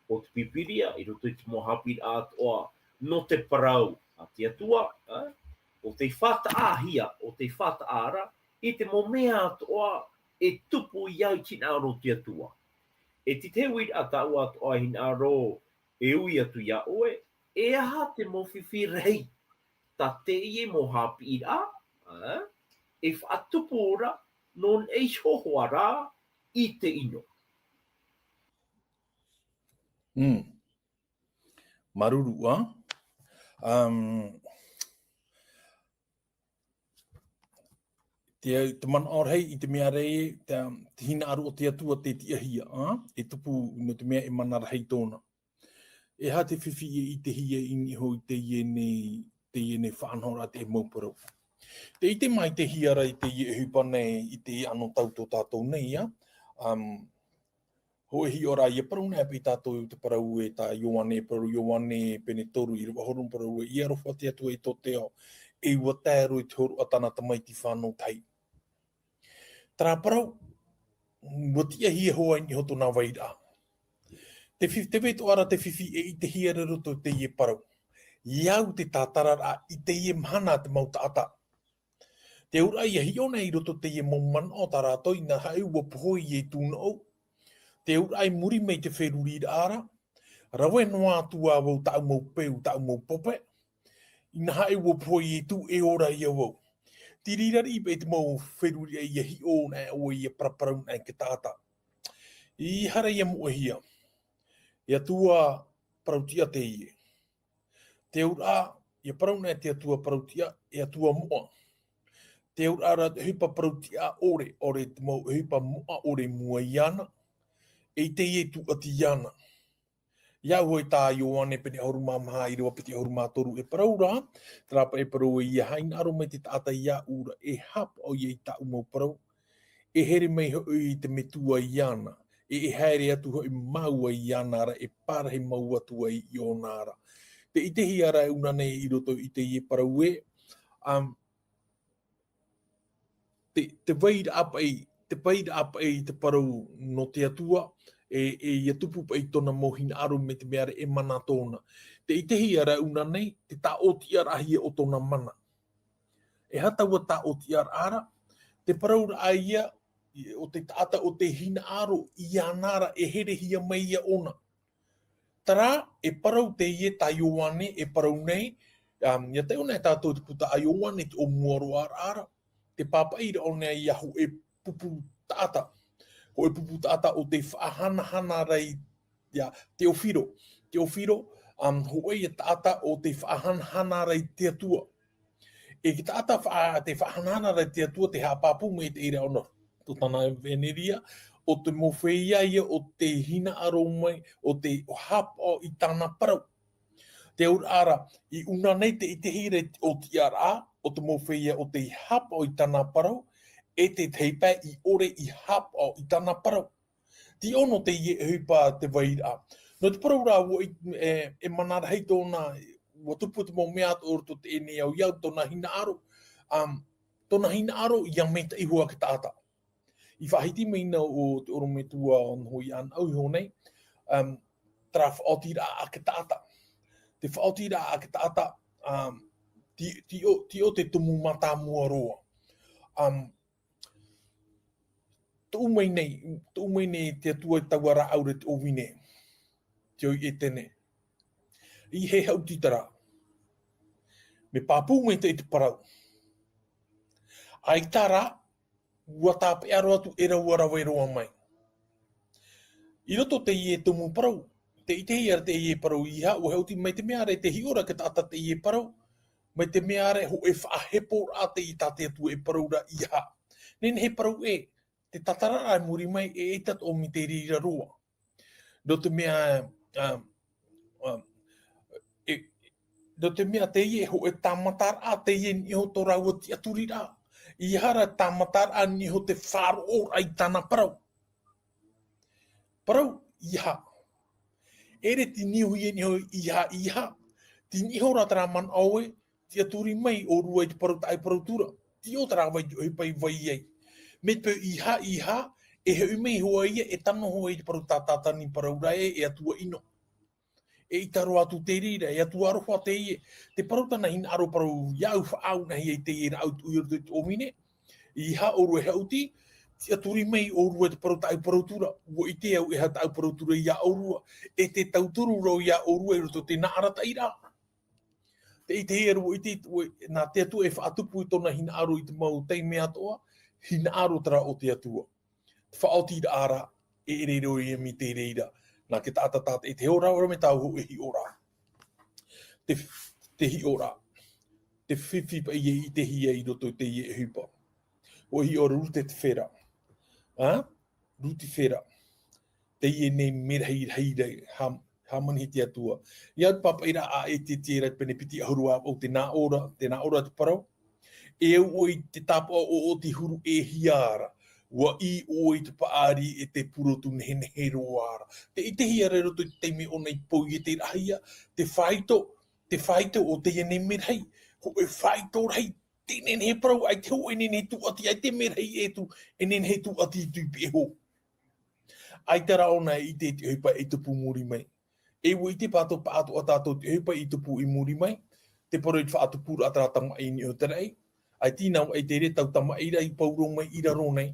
o te Pīpīria, i roto i te mau haʻapiʻiraʻa atoʻa nō te parau a te Atua, ē? ʻO tei faʻataʻahia, ʻo tei faʻataʻa ra i te mau mea atoʻa e tupu i au i te hinaʻaro o te Atua. E te tahi uiraʻa tāʻu atoʻa e hinaʻaro e ui atu iā ʻoe, e aha te mau fifi rahi tā teie mau haʻapiʻiraʻa, ē? E faʻatupu ra nō neʻi hohoʻa ra i te ʻino. Mm. Māuruuru, ā. Um, te, te manaʻo rahi i te mea ra ē, te, te hinaʻaro o te Atua tei tiʻahia, ā? E tupu nō te mea e mana rahi tōna. E aha te fifi e ʻitehia i niʻa iho i teie nei, teie nei faʻanahoraʻa, te mau parau. Tē ʻite maitaʻihia ra i teie ʻohipa nei, i teie anotau tō tātou nei, ā. Um, hōʻē hiʻoraʻa, ʻia parau na paʻi tātou i te parau ē tā Ioane, parau Ioane pene toru, ʻīrava ʻahuru, parau ē, ʻia aroha te Atua i tō te ao, e ʻua tae roa i te hōroʻa tāna Tamaiti fānau tahi. Terā parau, ʻua tiʻahia hoʻi i niʻa iho tōna vairaʻa. Te fi-, tē vai atoʻa ra te fifi e ʻitehia ra i roto i teie parau. ʻIa au te tātararaʻa i teie mahana a te mau taʻata. Te auraʻa ʻia hiʻo nei i roto i teie mau manaʻo tā rātou inaha ʻua pohe i tū noʻu. Te auraʻa i muri mai te feruriraʻa ra, rave noa atu ā vau tāʻu mau peu, tāʻu mau pape. Inaha ʻua pohe Ietu e ora ia vau. Te reira riʻi paʻi te mau feruriraʻa ʻia hiʻo na ʻoe, ʻia paraparau na i te taʻata. ʻEiaha ra ʻia moʻehia. E Atua parau-tiʻa teie. Te auraʻa, ʻia parau na te Atua parau-tiʻa, e Atua moʻa. Te auraʻa ra te ʻohipa parau-tiʻa ʻore, ʻaore te mau ʻohipa moʻa ʻore i mua iāna. E i teie tūʻati iāna. ʻIa au hoʻi tā Ioane pene ʻahuru mā maha, ʻīrava piti ʻahuru mā toru e parau ra, terā paʻi e parau ē, ʻia hinaʻaro mai te taʻata iāʻu ra, e haʻapaʻo ia i tāʻu mau parau, e here mai hoʻi te Metua iāna, e, e haere atu hoʻi māua iāna ra, e pārahi mau atu ai i ʻōna ra. Tē ʻitehia ra ʻōna nei i roto i teie parau ē, um, te, te vairaʻa paʻi, te vairaʻa paʻi te parau nō te Atua, e, e ʻia tupu paʻi tōna mau hinaʻaro mai te mea ra e mana tōna. Tē ʻitehia ra ʻōna nei, te tāʻōtiʻaraʻahia o tōna mana. E aha taua tāʻotiʻaraʻa ra? Te parauraʻa ia, o te taʻata o tei hinaʻaro iāna ra e herehia mai ia ʻōna. Terā, e parau teie tā Ioane e parau nei, um, ia taiʻo na e tātou te puta a Ioane te ʻōmuaraʻa ra, te pāpaʻiraʻa ʻōna ia hōʻē pupu taʻata, hōʻē pupu taʻata o tei faʻahanahana ra i, ia, Teofiro. Teofiro, um, hōʻē ia taʻata o tei faʻahanahana ra i te Atua. E te taʻata faʻa-, tei faʻahanahana ra i te Atua, tē haʻapāpū mai te reira ʻōna, tō tāna ʻevaneria, ʻo te mau feiā ia o tei hinaʻaro mai, o tei haʻapaʻo i tāna parau. Te auraʻa ra, i ʻuna nei te ʻitehia ra i te ʻōtiʻaraʻa o te mau feiā o tei haʻapaʻo i tāna parau, e te tahi pae i ʻore i haʻapaʻo i tāna parau. Te ono teie ʻohipa te vairaʻa. Nō te parau ra, ʻua i-, e, e mana rahi tōna, ʻua tupu te mau mea atoʻa i roto teie nei ao i au tōna hinaʻaro, um, tōna hinaʻaro ia maitaʻi iho ake taʻata. I faʻahiti mai na ʻo te ʻorometua ʻo Noho i ana au iho nei, um, terā faʻaotiraʻa ake taʻata. Te faʻaotiraʻa ake taʻata, um, ti-, tiʻo, tiʻo te tumu mātāmua roa. Um, tuʻu mai nei, tuʻu mai nei te Atua i taua rāʻau ra te ʻōvine. Te ʻoi ʻētene. I he haʻuti terā. Mea pāpū mai te, i te parau. ʻAita rā, ʻua tāpeʻa roa atu e rave roa mai. I roto teie tumu parau, tē ʻitehia ra teie parau ʻeiaha, ʻua haʻuti mai te mea ra e tē hiʻo ra ake taʻata teie parau, mai te mea ra hōʻē faʻaheporaʻa teie tā te Atua e parau ra ʻeiaha. Nehenehe e parau ē, te tātararaʻa i muri mai e ʻaita atoʻa mai te reira roa. Nō te mea, um, um, e, nō te mea teie hōʻē tāmataraʻa teie i niʻa iho tō rāua tiʻaturiraʻa. ʻEiaha rā tāmataraʻa i niʻa iho te faʻaroʻoraʻa i tāna parau. Parau, ʻeiaha. ʻEʻere te niʻa iho i niʻa iho ʻeiaha, ʻeiaha. Te niʻa iho rā terā manaʻo ē, tiʻaturi mai ʻōrua i te parau taʻa-, parau-tura. Tiʻo terā vai te ʻohipa i vai ai. Mai te peu ʻeiaha, ʻeiaha, e hoʻi mai hoʻi ia, e tano hoʻi i te parau tā Tātani parau ra ē, e Atua ʻino. E ʻaita roa atu te reira, e Atua aroha teie. Te parau tāna hinaʻaro parau, ʻia au faʻaʻāunaʻi ai teie rāʻau tuʻu i roto i te ʻōvine. ʻEiaha ʻōrua e haʻuti, tiʻaturi mai ʻōrua i te parau taʻa-, parau-tura. ʻUa ʻite au e aha taʻa-, parau-tura ia ʻōrua. E te tauturu roa ia ʻōrua i roto i te nā arataʻiraʻa. Tē ʻitehia ra ʻua ʻite, ʻua, nā te Atua e faʻatupu i tōna hinaʻaro i te mau taime atoʻa, hinaʻaro terā o te Atua. Te faʻaotiraʻa ra, e ʻere roa ia mai te reira. Nā te taʻata tātaʻitahi, e hiʻo ra, ʻaore mai tāʻu e hiʻo ra. Te, te hiʻo ra. Te fifi paʻi e ʻitehia i roto i teie ʻohipa. ʻUa hiʻo ra Rutifera. Ā? Rutifera. Teie nei merahi, rahi, rahi, hā-, hāmani i te Atua. ʻIa au te pāpaʻiraʻa e te, te ra pene piti ʻahuru ā, ʻo te nā ʻō ra, te nā ʻō ra te parau. E au ʻoe i te tāpaʻo o, o te huru e hia ra. ʻUa ʻī ʻoe i te paʻari e te purotu nehenehe roa ra. Tē ʻitehia ra i roto i te taime ʻōna i poieteraʻahia, te faito, te faito o teie nei merahi. Hōʻē faito rahi, tē nehenehe e parau, ʻaita hōʻē nehenehe e tūʻati, ʻaita e merahi e tū, e nehenehe e tūʻati i tū i pihaʻi iho. ʻAita rā ʻōna e ʻite i te ʻohipa e tupu i muri mai. E ʻua ʻite pātou pāʻatoʻa tātou te ʻohipa i tupu i muri mai, te parau i te faʻatupuraʻa terā tamaʻi i niʻa iho i te raʻi, ʻaita i nā vaʻa i te reira tau tamaʻi ra i pau roa mai i raro nei.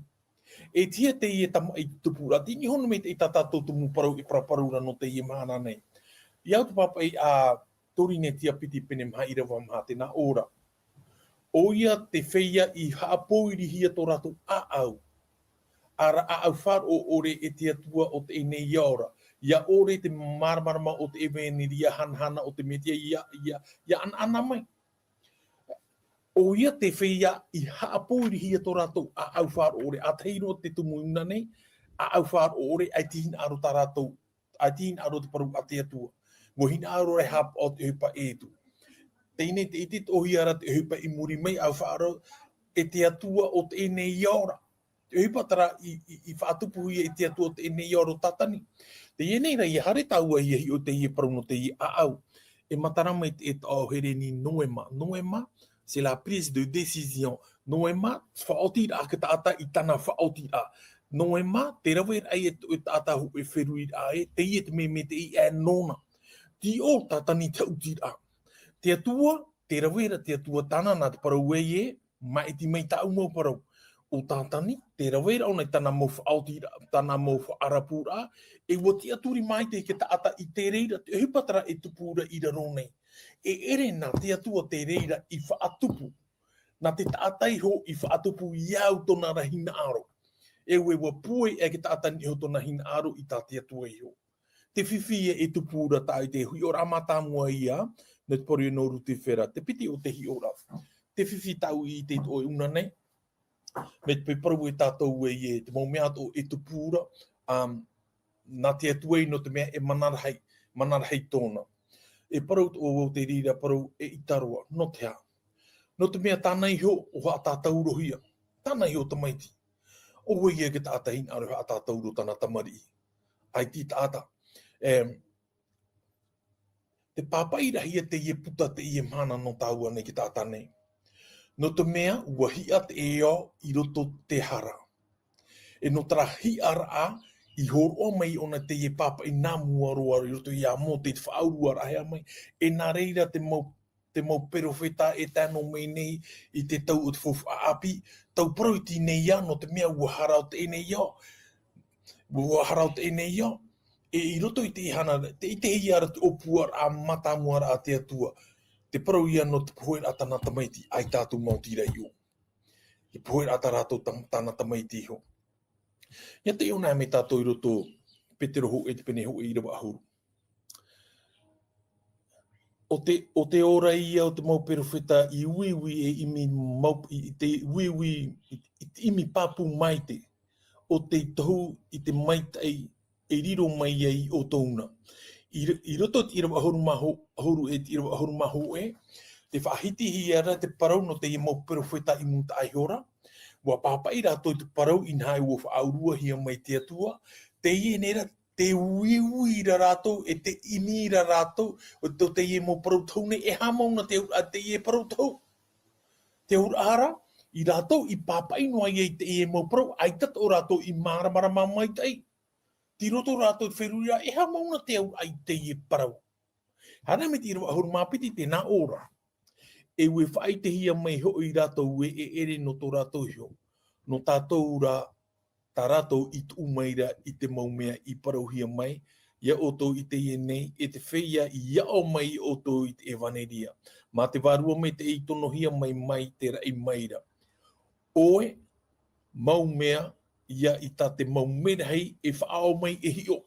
E tiʻa teie tamaʻi i tupu ra, tei niʻa iho nei mai te, i tā tātou tumu parau e paraparau ra nō teie mahana nei. ʻIa au te pāpaʻi a Torinetia piti pene maha ʻīrava maha, tē nā ʻō ra. ʻOia te feiā i haʻapōirihia tō rātou ʻāʻau. ʻAra ʻāʻau faʻaroʻo ʻore e te Atua o teie nei ao ra. ʻIa ʻore te māramarama o te ʻevaneria hanahana o te Metia ʻia, ʻia, ʻia ʻanaʻana mai. ʻOia te feiā i haʻapōirihia tō rātou ʻāʻau faʻaroʻo ʻore, ʻa tahi roa te tumu i ʻō nei, ʻāʻau faʻaroʻo ʻore, ʻaita i hinaʻaro tā rātou, ʻaita i hinaʻaro te parau a te Atua. ʻUa hinaʻaro ra e haʻapaʻo i te ʻohipa e tū. Teie nei tē ʻitehia ra te ʻohipa i muri mai, ʻāʻau faʻaroʻo e te Atua o teie nei ao ra. Te ʻohipa terā i, i, i faʻatupuhia e te Atua o teie nei ao ra ʻo Tātani. Teie nei rā, ʻia haere tāua ʻia hiʻo i teie parau nō teie ʻāʻau. E matara mai te, e taʻo Hereni noema. Noema, c'est la prise de décision. Noema, faʻaotiraʻa ake taʻata i tāna faʻaotiraʻa. Noema, te raveraʻa e, e taʻata hōʻē feruriraʻa ē, teie te mea, mea tei ʻē nōna. Tiʻo Tātani te haʻutiraʻa. Te Atua, te rave ra te Atua tāna nā te parau ē, Maʻiti mai tāʻu mau parau. ʻO Tātani, tē rave ra ʻōna i tāna mau faʻaotiraʻa, tāna mau faʻarapuraʻa, e ʻua tiʻaturi maitaʻi te taʻata i te reira, te ʻohipa terā e tupu ra i raro nei. E ʻere nā te Atua te reira i faʻatupu. Nā te taʻata iho i faʻatupu i au tōna ra hinaʻaro. E ʻua, ʻua pūai ʻē te taʻata iho tōna hinaʻaro i tā te Atua iho. Te fifi e tupu ra tāʻu i te hiʻoraʻa mātāmua ia, nō te parau nō Rutifera, te piti o te hiʻoraʻa. Te fifi tāʻu i te toʻo e ʻuna nei, mai te parau e tātou e, e te mau mea atoʻa e tupu ra, um, nā te Atua i nō te mea e manarahi, manarahi tōna. E parau toʻo vau te reira parau e ʻita roa, nō te aha? Nō te mea tāna iho ʻo haʻatātaurohia, tāna iho tamaiti. ʻO vai ia te taʻata hinaʻaro e haʻatātauro tāna tamariʻi. ʻAita te taʻata. E, te pāpaʻi rahi ia teie puta teie mahana nō tāua nei te taʻata nei. Nō te mea, ʻua hiʻa te ʻēʻa i roto te hara. E nō terā hiʻaraʻa, i hōroʻa mai ʻōna teie pāpaʻi nā mua roa i roto ia Mōte te faʻauruaraʻa e aha mai, e nā reira te mau te mau perofeta e tae noa mai nei i te tau o te faufaʻa ʻāpī, tau parau i teie nei ao, nō te mea ʻua hara ʻo teie nei ao, ʻua hara ʻo teie nei ao, e i roto i te ihana, tē ʻitehia ra te ʻōpuaraʻa mātāmua ra a te Atua, te parau ia nō te poheraʻa tāna tamaiti, ʻaita atu mau tira iho. Te poheraʻa tā rātou tam-, tāna tamaiti iho. ʻIa taiʻo anaʻe mai tātou i roto Petero hōʻē te pene hōʻē ʻīrava ʻahuru. ʻO te, ʻo te ora ia o te mau perofeta i uiui e ʻimi mau, i, i te uiui, i, i te ʻimi pāpū maite, ʻo tei tohu i te maitaʻi e riro mai ai ʻoutou na. I, i roto i te ʻīrava ʻahuru mā hō-, ʻahuru e te ʻīrava ʻahuru mā hōʻē, tē faʻahitihia ra te parau nō teie mau perofeta i mūtaʻa iho ra, ʻua pāpaʻi rātou i te parau inaha ʻua faʻauruahia mai te Atua, teie nei rā, tē uiui ra rātou, e tē ʻimi ra rātou, ʻo tō teie mau parau tohu nei, e aha mau na te auraʻa teie parau tohu. Te auraʻa ra, i rātou i pāpaʻi noa ai teie mau parau, ʻaita atoʻa rātou i māramarama maitaʻi. Tei roto rātou te feruriraʻa, e aha mau na te auraʻa i teie parau. Haere mai te ʻīrava ʻahuru mā piti, tē nā ʻō ra. E ʻua faʻaʻitehia mai hoʻi rātou ē, e ʻere nō tō rātou iho. Nō tātou rā, tā rātou i tuʻu mai ra i te mau mea i parauhia mai, ia ʻoutou i teie nei, e te feiā i aʻo mai ia ʻoutou i te ʻevaneria. Mā te Vārua Maitaʻi i tonohia mai, mai te raʻi mai ra. ʻOe, mau mea, ia i tā te mau merahi e faʻaʻō mai e hiʻo.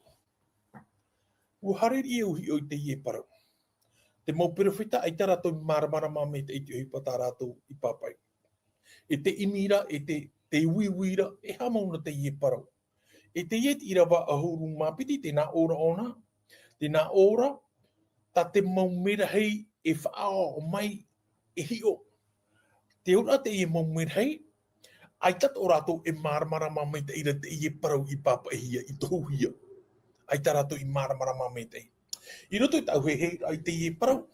ʻUa haere riʻi au hiʻo i teie parau. Te mau perofeta, ʻaita rātou i māramarama maitaʻi i te ʻohipa tā rātou i pāpaʻi. E tē ʻimi ra, e tē, tē uiui ra, e aha mau na teie parau. E teie te ʻīrava ʻahuru mā piti, tē nā ʻō ra ʻōna, tē nā ʻō ra, tā te mau merahi e faʻaʻō mai e hiʻo. Te auraʻa teie mau merahi, ʻaita atoʻa rātou e māramarama maitaʻi ra teie parau i pāpaʻihia, i tohuhia. ʻAita rātou i māramarama maitaʻi. I roto i tāʻu heheraʻa i teie parau,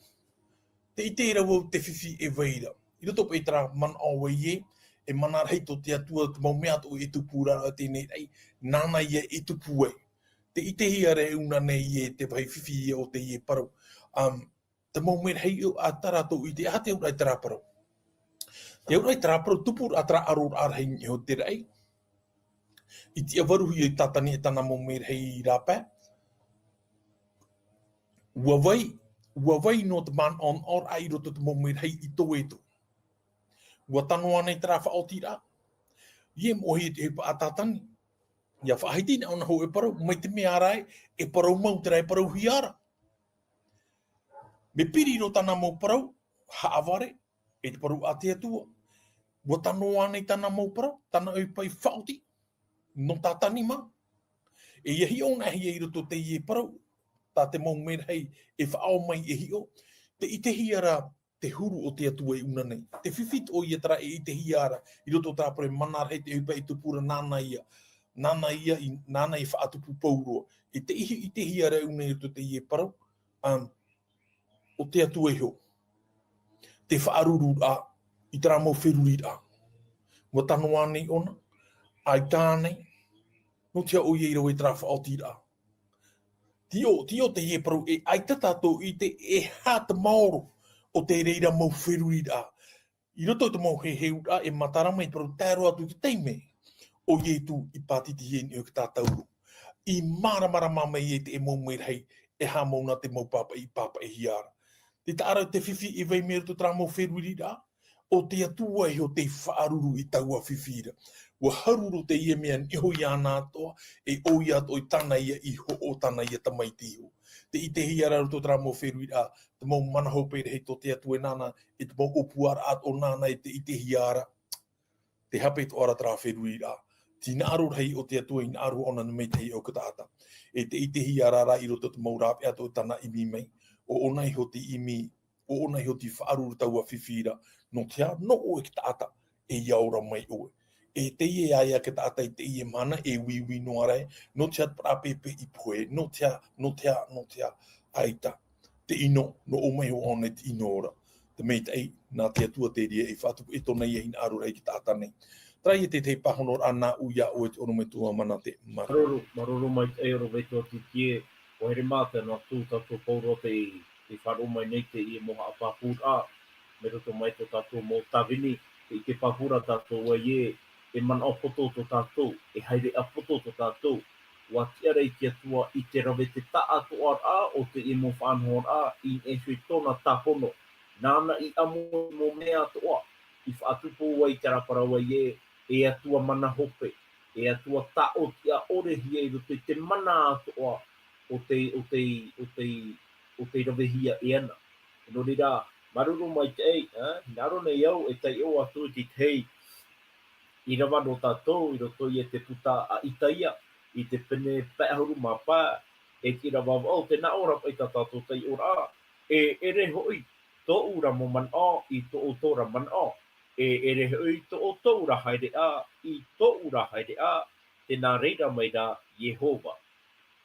tē ʻite ra vau te fifi e vai ra. I roto paʻi terā manaʻo vai ē, e mana rahi tō te Atua, te mau mea atoʻa e tupu ra i teie nei raʻi, nāna ia e tupu ai. Tē ʻitehia ra e ʻuna nei ē te vāhi fifi ia o teie parau. Um, te mau merahi ʻo, ʻaita rātou i ʻite, aha te auraʻa i terā parau. Te auraʻa i terā parau, tupu ra terā ʻaroraʻa rahi i niʻa iho i te raʻi. I tiʻavaruhia e Tātani e tāna mau merahi rāpae. ʻUa vai, ʻua vai noa te manaʻonaʻoraʻa i roto i te mau merahi i Toeto. ʻUa tano ānei terā faʻaotiraʻa. ʻIa moʻehia te ʻohipa a Tātani. ʻIa faʻahiti na ʻōna hōʻē parau, mai te mea ra ē, e parau mau terā e parauhia ra. Mea piri roa tāna mau parau, haʻavare, e te parau a te Atua. ʻUa tano ānei tāna mau parau, tāna ʻohipa i faʻaoti, nō Tātani mā. E ʻia hiʻo anaʻe hia i roto teie parau, tā te mau merahi e faʻaʻō mai e hiʻo, tē ʻitehia ra te huru o te Atua i ʻuna nei. Te fifi atoʻa ia terā e ʻitehia ra, i roto terā parau e mana rahi te ʻohipa e tupu ra nāna ia. Nāna ia, i, nāna i faʻatupu pauroa. E tē ʻitehia ra e ʻuna i roto teie parau, um, ʻo te Atua iho. Te faʻarururaʻa, i terā mau feruriraʻa. ʻUa tano ānei ʻōna, ʻaita ānei, nō te aha ʻoia i rave i terā faʻaotiraʻa. Tiʻo, tiʻo teie parau e ʻaita tātou i ʻite e aha te maoro o te reira mau feruriraʻa. I roto i te mau heheuraʻa e matara mai, parau tae roa atu i te taime o Ietu i pātiti i niʻa i te tātauro. I māramarama mai ai te mau merahi e haʻamau nā te mau pāpaʻi i pāpaʻihia ra. Te taʻa ra te fifi i vai mai roto i terā mau feruriraʻa, ʻo te Atua iho tei faʻaruru i taua fifi ra. ʻUa haru roa teie mea niʻa iho iāna atoʻa, e ʻo ia atoʻa i tāna ia iho, ʻo tāna ia tamaiti iho. Tē ʻitehia ra roto i terā mau feruriraʻa, te mau mana hope rahi tō te Atua e nāna, e te mau ʻōpuaraʻa atoʻa nāna e tē ʻitehia ra. Tē hape atoʻa ra terā feruriraʻa. Te hinaʻaro rahi o te Atua, hinaʻaro ʻōna nō te maitaʻi o te taʻata. E tē ʻitehia ra rā i roto i te mau rāveʻa atoʻa i tāna ʻimi mai. ʻO ʻōna iho te ʻimi, ʻo ʻōna iho te faʻaruru taua fifi ra. Nō te aha? Nō ʻoe te taʻata, ʻeiaha ora mai ʻoe. E teie ā ia te taʻata i teie mahana e uiui noa ra ē, nō te aha te parau pēpē i pohe, nō te aha, nō te aha, nō te aha, ʻaita. Te ʻino, nō ʻō mai iho ʻōna i te ʻino ra. Te maitaʻi, nā te Atua te reira i faʻatupu i tōna ia hinaʻaro rahi i te taʻata nei. Terā ia te tahi pāhonoraʻa nāʻu iā ʻoe te ʻorometua Manate. Māuruuru. Māuruuru, māuruuru maitaʻi ʻorometua Titie, ʻua haere mātou atu tātou pauroa tei, tei faʻaroʻo mai nei teie mau haʻapāpūraʻa, mai roto mai tō tātou mau tāvini, tē ʻite pāpū ra tātou ē, e manaʻo poto tō tātou, e haereʻa poto tō tātou, ʻua tiʻa ra te Atua i te rave te taʻatoʻaraʻa o teie mau faʻanahoraʻa i niʻa iho i tōna tāpono. Nāna i ʻamo i te mau mea atoʻa, i faʻatupu ai terā parau ē, e Atua mana hope, e Atua tāʻotiʻa ʻore hia i roto i te mana atoʻa o tei, o tei, o tei, o tei ravehia e ana. Nō reira, māuruuru maitaʻi, ā, hinaʻaro nei au e taiʻo atu i te tahi ʻīrava nō tātou i roto ia i te puta a Itaia, i te pene pae ʻahuru mā pae, e te ʻīrava vaʻu, tē nā ʻō ra paʻi tā tātou taiʻoraʻa, e ʻere hoʻi tōʻu ra mau manaʻo i tō ʻoutou ra manaʻo, e ʻere hoʻi tō ʻoutou ra haereʻa i tōʻu ra haereʻa, tē nā reira mai ra Iehova.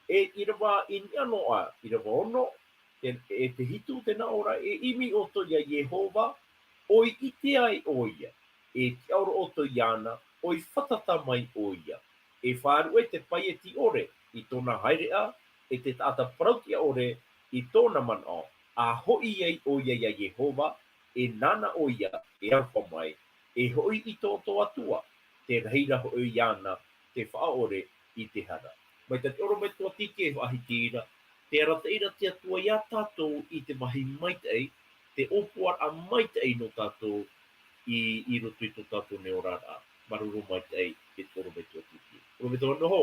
E ʻīrava i niʻa noa, ʻīrava ono, te, e te hitu tē nā ʻō ra, e ʻimi ʻoutou iā Iehova, ʻoi ʻite ai ʻoia, e tiʻaoro ʻoutou iāna, ʻoi fātata mai ʻoia. E faʻaruʻe te paieti ʻore i tōna haereʻa, e te taʻata parautiʻa ʻore i tōna manaʻo, ʻa hoʻi ai ʻoia iā Iehova, e nāna ʻoia e aroha mai, e hoʻi i tō, tō Atua, te rahi ra hoʻi iāna te faʻaʻore i te hara. Mai tā te ʻorometua Titie e faʻahiti ra, tē arataʻi ra te Atua iā tātou i te vāhi maitaʻi, te ʻōpuaraʻa maitaʻi nō tātou i, i roto i tō tātou nei oraraʻa. Māuruuru maitaʻi e te ʻorometua Titie. ʻOrometua Noho,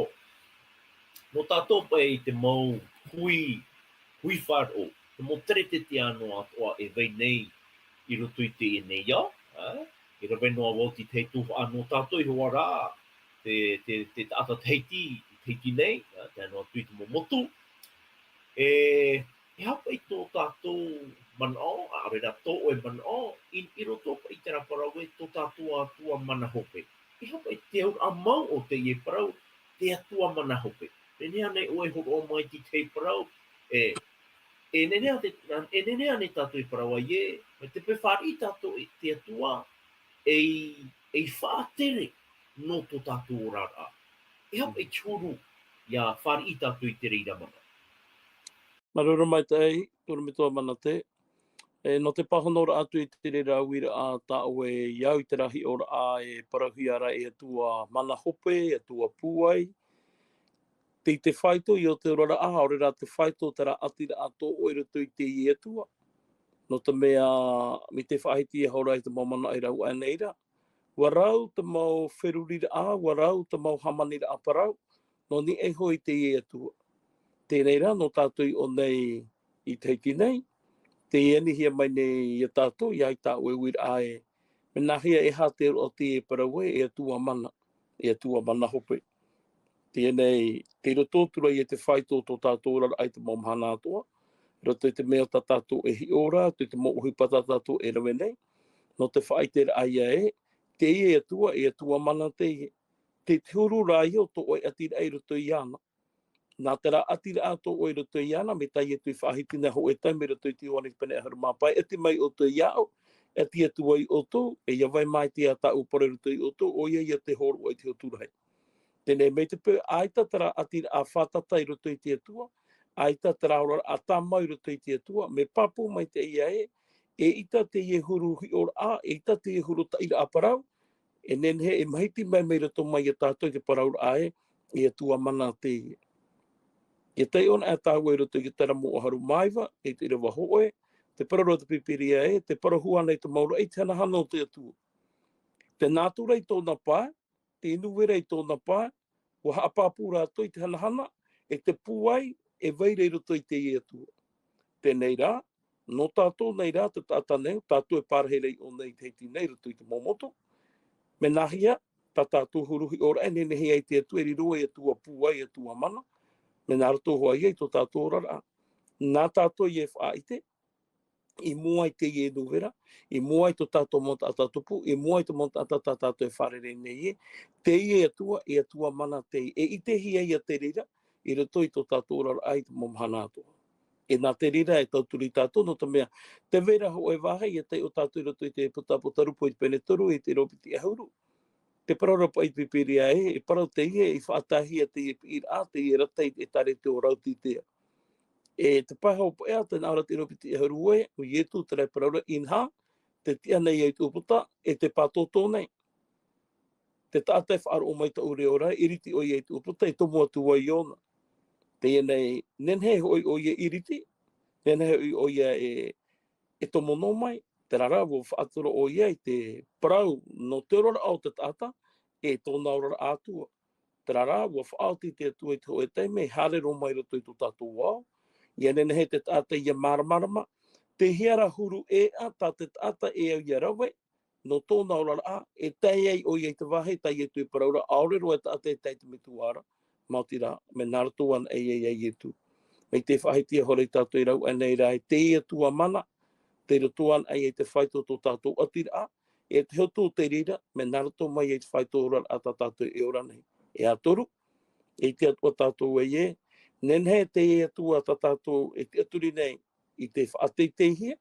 nō tātou paʻi te mau hui, hui faʻaroʻo, te mau teretete ʻānoʻa atoʻa e vai nei i roto i teie nei ao, ā, e rave noa vau i te tahi tuhaʻa nō tātou iho ā rā, te, te, te taʻata Tahiti, i Tahiti nei, ā, tae noa atu i te mau motu. E, e aha paʻi tō tātou manaʻo, ʻaore rā tō ʻoe manaʻo, i, i roto paʻi i terā parau ē, tō tātou Atua mana hope. E aha paʻi te auraʻa mau o teie parau, te Atua mana hope. Nehenehe ānei ʻoe e hōroʻa mai i te tahi parau, e, e nehenehe ānei, e nehenehe ānei tātou e parau ai ē, mai te peu e fāriʻi tātou i te Atua, ei, ei faʻatere nō tō tātou oraraʻa. E aha paʻi te huru ʻia fāriʻi tātou i te reira mana. Māuruuru maitaʻi, ʻorometua Manate. E, nō te pāhonoraʻa atu i te reira uiraʻa tā ʻoe i au i terā hiʻoraʻa e parauhia ra e Atua mana hope, e Atua pūai. Tei te faito i ō te oraraʻa, ʻaore rā te faito terā ʻatiraʻa tō ʻoe i roto i teie Atua. Nō te mea, mai te faʻahiti iho ra i te mau manaʻo e rave nei ra. ʻUa rau te mau feruriraʻa, ʻua rau te mau hāmaniraʻa parau, nō niʻa iho i teie Atua. Teie nei rā, nō tātou i ʻō nei i Tahiti nei, tē anihia mai nei iā tātou, ʻia ʻite ʻoe uiraʻa ē, mea nāhea e aha te auraʻa o teie parau ē, e Atua mana, e Atua mana hope. Teie nei, tei roto atu ra ia te faito o tō tātou oraraʻa i te mau mahana atoʻa, roto i te mea tā tātou e hiʻo ra, roto i te mau ʻohipa tā tātou e rave nei, nō te faʻaʻiteraʻa ia ē, teie Atua, e Atua mana teie, tē, te huru rā ia o tō ʻoe ʻatiraʻa i roto iāna. Nā terā ʻatiraʻa tō ʻoe i roto iāna, mai tā Ietu i faʻahiti nei hōʻē taime i roto i te Ioane pene ʻahuru mā pae, ʻati mai ʻoutou iāʻu, ʻati atu ai ʻoutou, e ʻia vai mai te ʻātaʻu parau i roto ia ʻoutou, ʻoia ia te hōroʻa i te hotu rahi. Teie nei, mai te peu ʻaita terā ʻatiraʻa fātata i roto i te Atua, ʻaita terā oraraʻa tāmau i roto i te Atua, mea pāpū maitaʻi ia ē, ʻEita teie huru hiʻoraʻa, ʻeita teie huru taʻiraʻa parau, e nehenehe e mahiti mai mai roto mai iā tātou i te parauraʻa ē, e Atua mana teie. ʻIa taiʻo anaʻe tāua i roto i te Terā Moʻa ʻahuru mā iva, i te ʻīrava hōʻē, tē parau ra te Pīpīria ē, tē parau hua ana i te mau raʻi i te hanahana o te Atua. Te nātura i tōna pae, te inu vera i tōna pae, ʻua haʻapāpū rātou i te hanahana, e te pūai, e vai ra i roto i teie Atua. Teie nei rā, nō tātou nei rā, te taʻata nei, tātou e pārahi ra i ʻō nei i te Tahiti nei, i roto i te mau motu. Mea nāhea, tā tātou huru hiʻoraʻa e nehenehe ai te Atua, e riro ei Atua pūai, Atua mana. Mea nā roto hoʻi ia i tō tātou oraraʻa. Nā tātou ia e faʻaʻite, i mua i teie inu vera, i mua i tō tātou mau taʻata tupu, i mua i te mau taʻata tā tātou e fārerei nei ē, teie Atua, e Atua mana teie, e ʻitehia ia te reira, i roto i tō tātou oraraʻa i te mau mahana atoʻa. E nā te reira e tauturu tātou, nō te mea, tē vai ra hōʻē vāhi, ʻia taiʻo tātou i roto i te puta, puta Rupo i te pene toru, i te ʻīrava piti ʻahuru. Tē parau ra paʻi te Pīpīria ē, e parau teie, i faʻataehia teie piʻiraʻa, teie rata i te ʻētārētia o Rautitea. E te pae hopeʻa, tē nā ʻō ra te ʻīrava piti ʻahuru ē, ʻo Ietu terā e parau ra, inaha, tē tiʻa nei au i te ʻūputa, e tē pātōtō nei. Te taʻata e faʻaroʻo mai i tāʻu reo ra, e ʻiriti ʻoia i te ʻūputa, e tomo atu ai ʻōna. Teie nei, nehenehe hoʻi ʻoia e ʻiriti, nehenehe hoʻi ʻoia e, e tomo noa mai, terā rā, ʻua faʻatura ʻoia i te parau nō te oraraʻa o te taʻata, e tōna oraraʻa Atua. Terā rā, ʻua faʻaoti te Atua i te hōʻē taime, e haere roa mai i roto i tō tātou ao, ʻia nehenehe te taʻata ʻia māramarama, te hea rā huru ʻēʻa tā te taʻata e au ʻia rave, nō tōna oraraʻa, e tae ai ʻoia i te vāhi tā Ietu e parau ra, ʻaore roa e taʻata e tae i te metua ra, maoti rā, mea nā roto anaʻe ia iā Ietu. Mai te faʻahiti ʻaore tātou e rave nei rā, e te Atua mana, tei roto anaʻe ia i te faito o tō tātou ʻatiraʻa, e te hotu o te reira, mea nā roto mai ia i te faito oraraʻa tā tātou e ora nei. E ā toru, e ʻite atoʻa tātou ē, nehenehe te Atua tā tātou e tiʻaturi nei i te faʻateiteihia,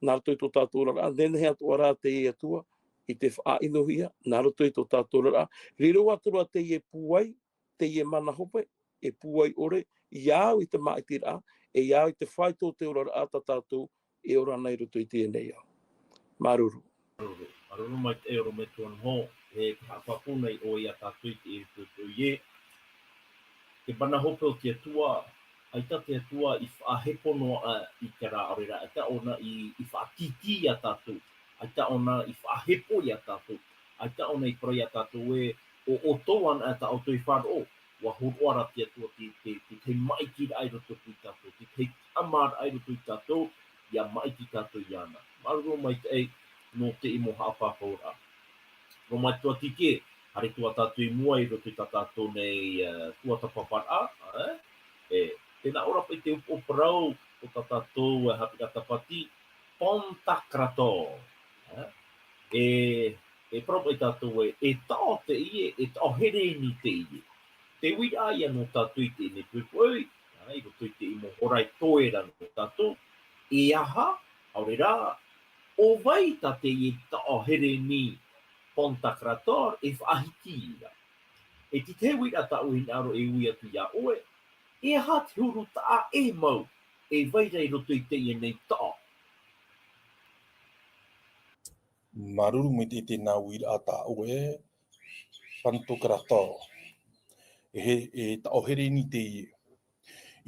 nā roto i tō tātou oraraʻa, nehenehe atoʻa rā te Atua i te faʻaʻinohia, nā roto i tō tātou oraraʻa. Riro atu ra teie pūai, teie mana hope, e pūai ʻore, iā au i te māʻitiraʻa, e iā au i te faito o te oraraʻa tā tātou e ora nei i roto i teie nei ao. Māuruuru. Māuruuru. Māuruuru maitaʻi ʻorometua Noho, e te haʻapāpū nei ʻoe iā tātou i te ʻīrava piti ʻahuru. Te mana hope o te Atua, ʻaita te Atua i faʻahepo noa aʻe i terā, ʻaore rā, ʻaita ʻōna i, i faʻatītī iā tātou, ʻaita ʻōna i faʻahepo iā tātou, ʻaita ʻōna i parau iā tātou ē, ʻo ʻoutou anaʻe tā ʻoutou e faʻaroʻo, ʻua hōroʻa ra te Atua te, te, te tahi maʻitiraʻa i roto i tātou, te tahi tiʻamāraʻa i roto i tātou, ʻia maʻiti tātou iāna. Māuruuru maitaʻi nō teie mau haʻapāpauraʻa. Nō mai tua tiki, haere atu tātou i mua i roto i tā tātou nei, eh, tuatāpaparaʻa, eh? E, tē nā ʻō ra paʻi te upoʻo parau o tā tātou, eh, haʻapiʻiraʻa Tāpati, Pantocrator, eh? E, e parau paʻi tātou ē, e taʻo teie, e taʻo hereni teie. Te uiraʻa ia nō tātou i teie nei poʻipoʻi, eh, i roto i teie mau hora e toe ra nō tātou, e aha, ʻaore rā, ʻo vai tā teie taʻo hereni Pantocrator e faʻahiti ra. E te tahi uiraʻa tāʻu e hinaʻaro e ui atu iā ʻoe, e aha te huru taʻa ʻē mau e vai ra i roto i teie nei taʻo? Māuruuru maitaʻi i teie uiraʻa tāʻu ē, Pantocrator. E he, e taʻo hereni teie.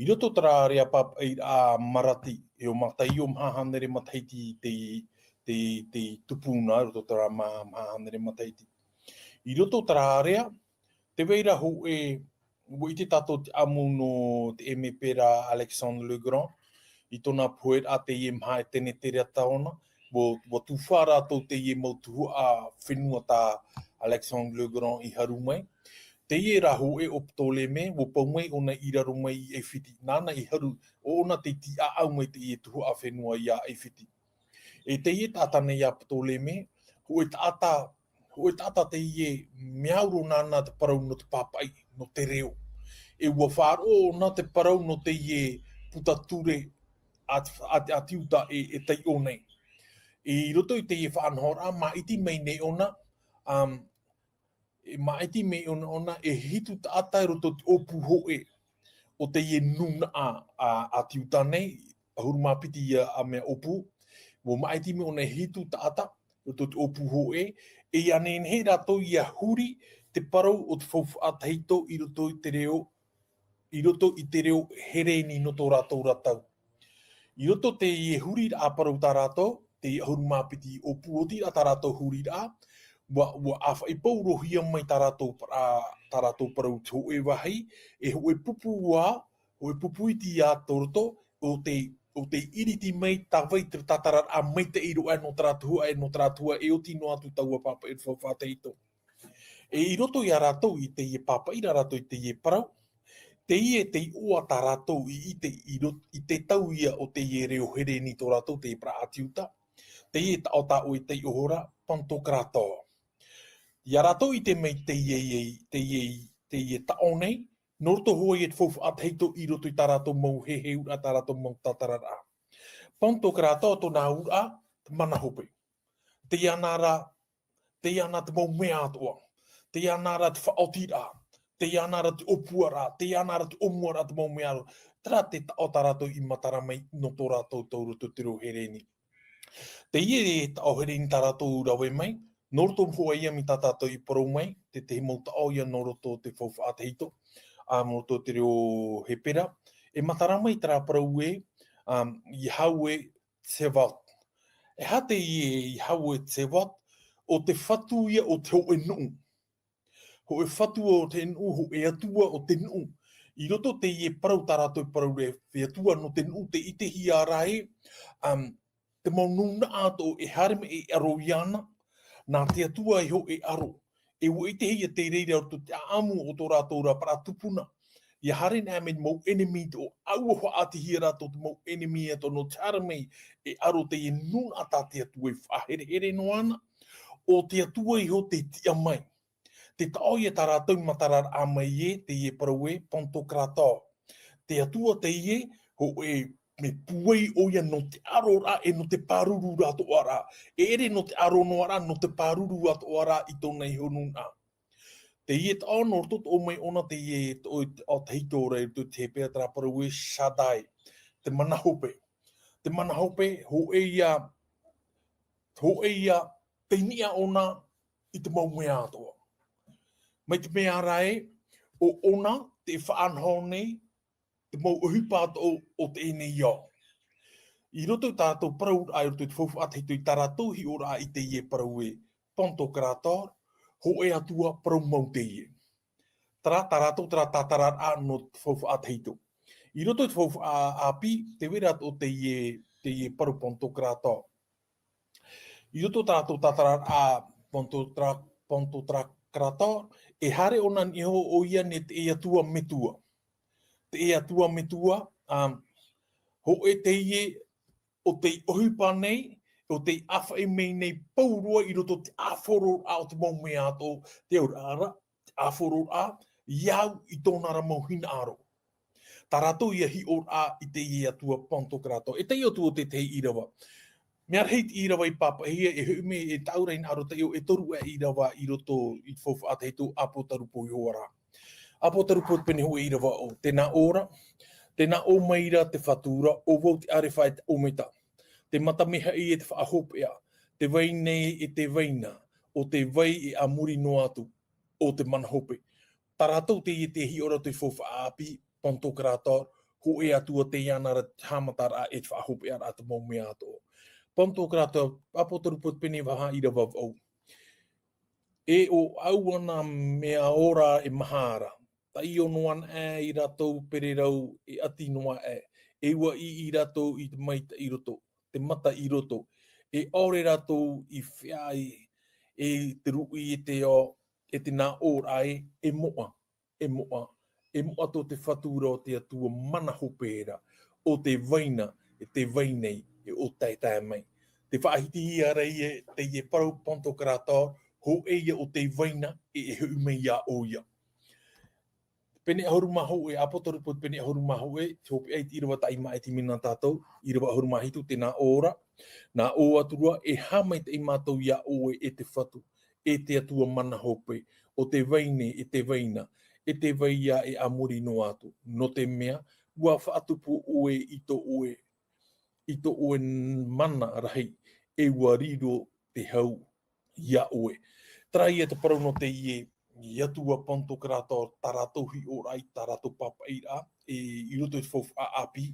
I roto terā ʻārea pāpaʻiraʻa Marati, e ʻo Mataio maha hānere matahiti te, te, te tupuna, i roto terā ma-, maha hānere matahiti. I roto terā ʻārea, tē vai ra hōʻē, ʻua ʻite tātou te ʻamu nō te ʻēmepera Alexandre Le Grand, i tōna poheraʻa teie maha e tenetere atu ʻōna, ʻua, ʻua tufa rātou teie mau tuhaʻa fenua tā Alexandre Le Grand i haru mai. Teie rā hōʻē ʻo Ptoleme, ʻua pau mai ʻōna i raro mai i ʻAifiti. Nāna i haru, ʻo ʻōna tei tīaʻau mai teie tuhaʻa fenua iā ʻAifiti. E teie taʻata nei a Ptoleme, hōʻē taʻata, hōʻē taʻata teie mea au roa nāna te parau nō te pāpaʻi, nō te reo. E ʻua faʻaroʻo ʻōna te parau nō teie puta ture a, a, a te Iuta e, e taiʻo nei. I roto i teie faʻanahoraʻa, māʻiti mai nei ʻōna, um, e māʻiti mai ʻōna, ʻōna e hitu taʻata i roto i te ʻōpū hōʻē o teie nūnaʻa a, a te Iuta nei, ʻahuru mā piti ia a mea ʻōpū. ua maʻiti mai ʻōna e hitu taʻata, i roto i te ʻōpū hōʻē, e ʻia nehenehe rātou ʻia huri te parau o te faufaʻa tahito i roto i te reo, i roto i te reo Hereni nō tō rātou ra tau. I roto teie huriraʻa parau tā rātou, teie ʻahuru mā piti ʻōpū oti ra tā rātou huriraʻa, ua, ua ʻāfaʻi paurohia mai tā rātou, tā rātou parau te hōʻē vāhi, e hōʻē pupu ā, hōʻē pupu iti ā tō roto, ʻo tē, ʻo tē iriti mai tā vai te tātararaʻa maitaʻi roa nō terā tuhaʻa, e nō terā tuhaʻa, e oti noa atu taua pāpaʻi o te faufaʻa tahito. E i roto ia rātou i teie pāpaʻi ra rātou i teie parau, teie te iʻoa tā rātou i ʻite i ro-, i te tau ia o teie reo Hereni tō rātou, teie parau ʻāti Iuta, teie taʻo tā ʻoe taiʻohora, Pantokrator. Ia rātou ʻite mai teie, teie, teie taʻo nei, nō roto hoʻi e te faufaʻa tahito i roto i tā rātou mau heheuraʻa, tā rātou mau tātararaʻa. Pantokrator tōna auraʻa, te mana hope. Teie ana ra, teie ana te mau mea atoʻa. Teie ana ra te faʻaotiraʻa. Teie ana ra te ʻōpuaraʻa. Teie ana ra te ʻōmuaraʻa, te mau mea atoʻa. Terā te taʻo tā rātou i matara mai nō tō rātou tau roto te reo Hereni. Teie taʻo Hereni tā rātou rave mai, nō roto hoʻi ia mai tā tātou i parau mai, te, te mau taʻo ia nō roto te faufaʻa tahito, ā, nō roto te reo Hepera, e matara mai terā parau ē, ā, Yahweh Tsevaot. E aha teie Yahweh Tsevaot, ʻo te fatu ia o te hōʻē nuʻu. Hōʻē fatu o te nuʻu, hōʻē atua o te nuʻu. I roto teie parau tā rātou parau ra, te atua nō te nuʻu tē ʻitehia ra ē, um, te mau nūnaʻa atoʻa e haere mai e aro iāna, nā te atua iho e aro. E ʻua ʻitehia te reira roto te ʻāʻamu o tō rātou ra parau tupuna. ʻIa haere nei mai mau ʻenemi tō, ʻaua faʻaʻitehia rātou te mau ʻenemi atoʻa nō te haere mai e aro teie nūnaʻa tā te atua i faʻaherehere noa ana. ʻO te atua iho tē tiʻa mai. Te taʻo ia tā rātou i matararaʻa mai ē, teie parau ē, Pantokrator. Te atua teie, hōʻē mea pūai ʻoia nō te aro ra, e nō te pāruru ra atoʻa ra. E ʻere nō te aro noa ra, nō te pāruru atoʻa ra i tōna iho nūnaʻa. Teie taʻo nō roto tō mai ʻōna teie tō, ʻo tahito ra i roto te Hepera terā parau ē Shaddai. Te mana hope. Te mana hope, hōʻē ia, hōʻē ia, tei niʻa ʻōna i te mau mea atoʻa. Mai te mea ra ē, ʻo ʻōna, tē faʻanaho nei, te mau ʻohipa atoʻa o teie nei ao. I roto i tā rātou parau ra, i roto i te faufaʻa tahito i tā rātou hiʻoraʻa i teie parau ē, Pantokrator, hōʻē atua parau mau teie. Terā, tā rātou, terā tātararaʻa nō te faufaʻa tahito. I roto i te faufaʻa ʻāpī, tē vai ra atoʻa teie, teie parau Pantokrator. I roto tā rātou tātararaʻa Pantotra-, Pantokrator, e haere ʻōna niʻa iho ʻoia nei te atua metua. Te atua metua, um, hōʻē teie ʻo tei ʻohipa nei, ʻo tei ʻāfaʻi mai nei pauroa i roto te ʻāfaro ra o te mau mea atoʻa, te auraʻa ra, te ʻāfaro ra, i au i tōna ra mau hinaʻaro. Tā rātou ia hiʻoraʻa i teie atua Pantokrator. E taiʻo atu ʻo te tahi ʻīrava. Mea rahi te ʻīrava i pāpaʻihia, e hoʻi mai e tāʻu ra hinaʻaro taiʻo e toru ʻīrava i roto i te faufaʻa tahito ʻApotarupo iho ra. ʻApotarupo te pene hōʻē ʻīrava ʻo, tēnā ʻō ra, tēnā ʻō mai ra te fatu ra, ʻo vau te ʻArefa e te ʻOmeta. Te mata mehaʻi e te faʻahopeʻa, te vai nei e te vai na, ʻo te vai e a muri noa atu, ʻo te mana hope. Tā rātou teie tē hiʻo ra i te faufaʻa ʻāpī, Pantokrator, hōʻē atua teie ana ra te haʻamataraʻa e te faʻahopeʻaraʻa te mau mea atoʻa. Pantokrator, ʻApotarupo te pene vaha ʻīrava vaʻu. E ʻo ʻau ana mea ora e maha ra, taiʻo noa anaʻe ia rātou pererau e ʻati noa aʻe, e ʻua ʻī ia rātou i te maitaʻi i roto, te mata i roto, e ʻaore rātou i feaʻa e te ruʻi e te ao, e te nā ʻōraʻa e, e moʻa, e moʻa, e moʻa tō te fatu ra ʻo te Atua mana hope ra, ʻo te vai na, e te vai nei, e ʻo taetae mai. Tē faʻahitihia ra ïa, teie parau Pantokrator, hōʻē ïa ʻo te vai na, e, e hoʻi mai ia ʻoia. Pene ʻahuru mā hōʻē, ʻApotarupo pene ʻahuru mā hōʻē, te hopeʻa i te ʻīrava taʻi maʻiti mai na tātou, ʻīrava ʻahuru mā hitu, tēnā ʻō ra, nā ʻō atu ra, e haʻamaitaʻi mātou ia ʻoe e te fatu, e te Atua mana hope, ʻo te vai nei, e te vai na, e te vai ïa e a muri noa atu, nō te mea, ʻua faʻatupu ʻoe i tō ʻoe, i tō ʻoe mana rahi, e ʻua riro te hau iā ʻoe. Terā ia te parau nō teie, i Atua Pantokrator, tā rātou hiʻoraʻa i tā rātou pāpaʻiraʻa, e, i roto i te faufaʻa ʻāpī,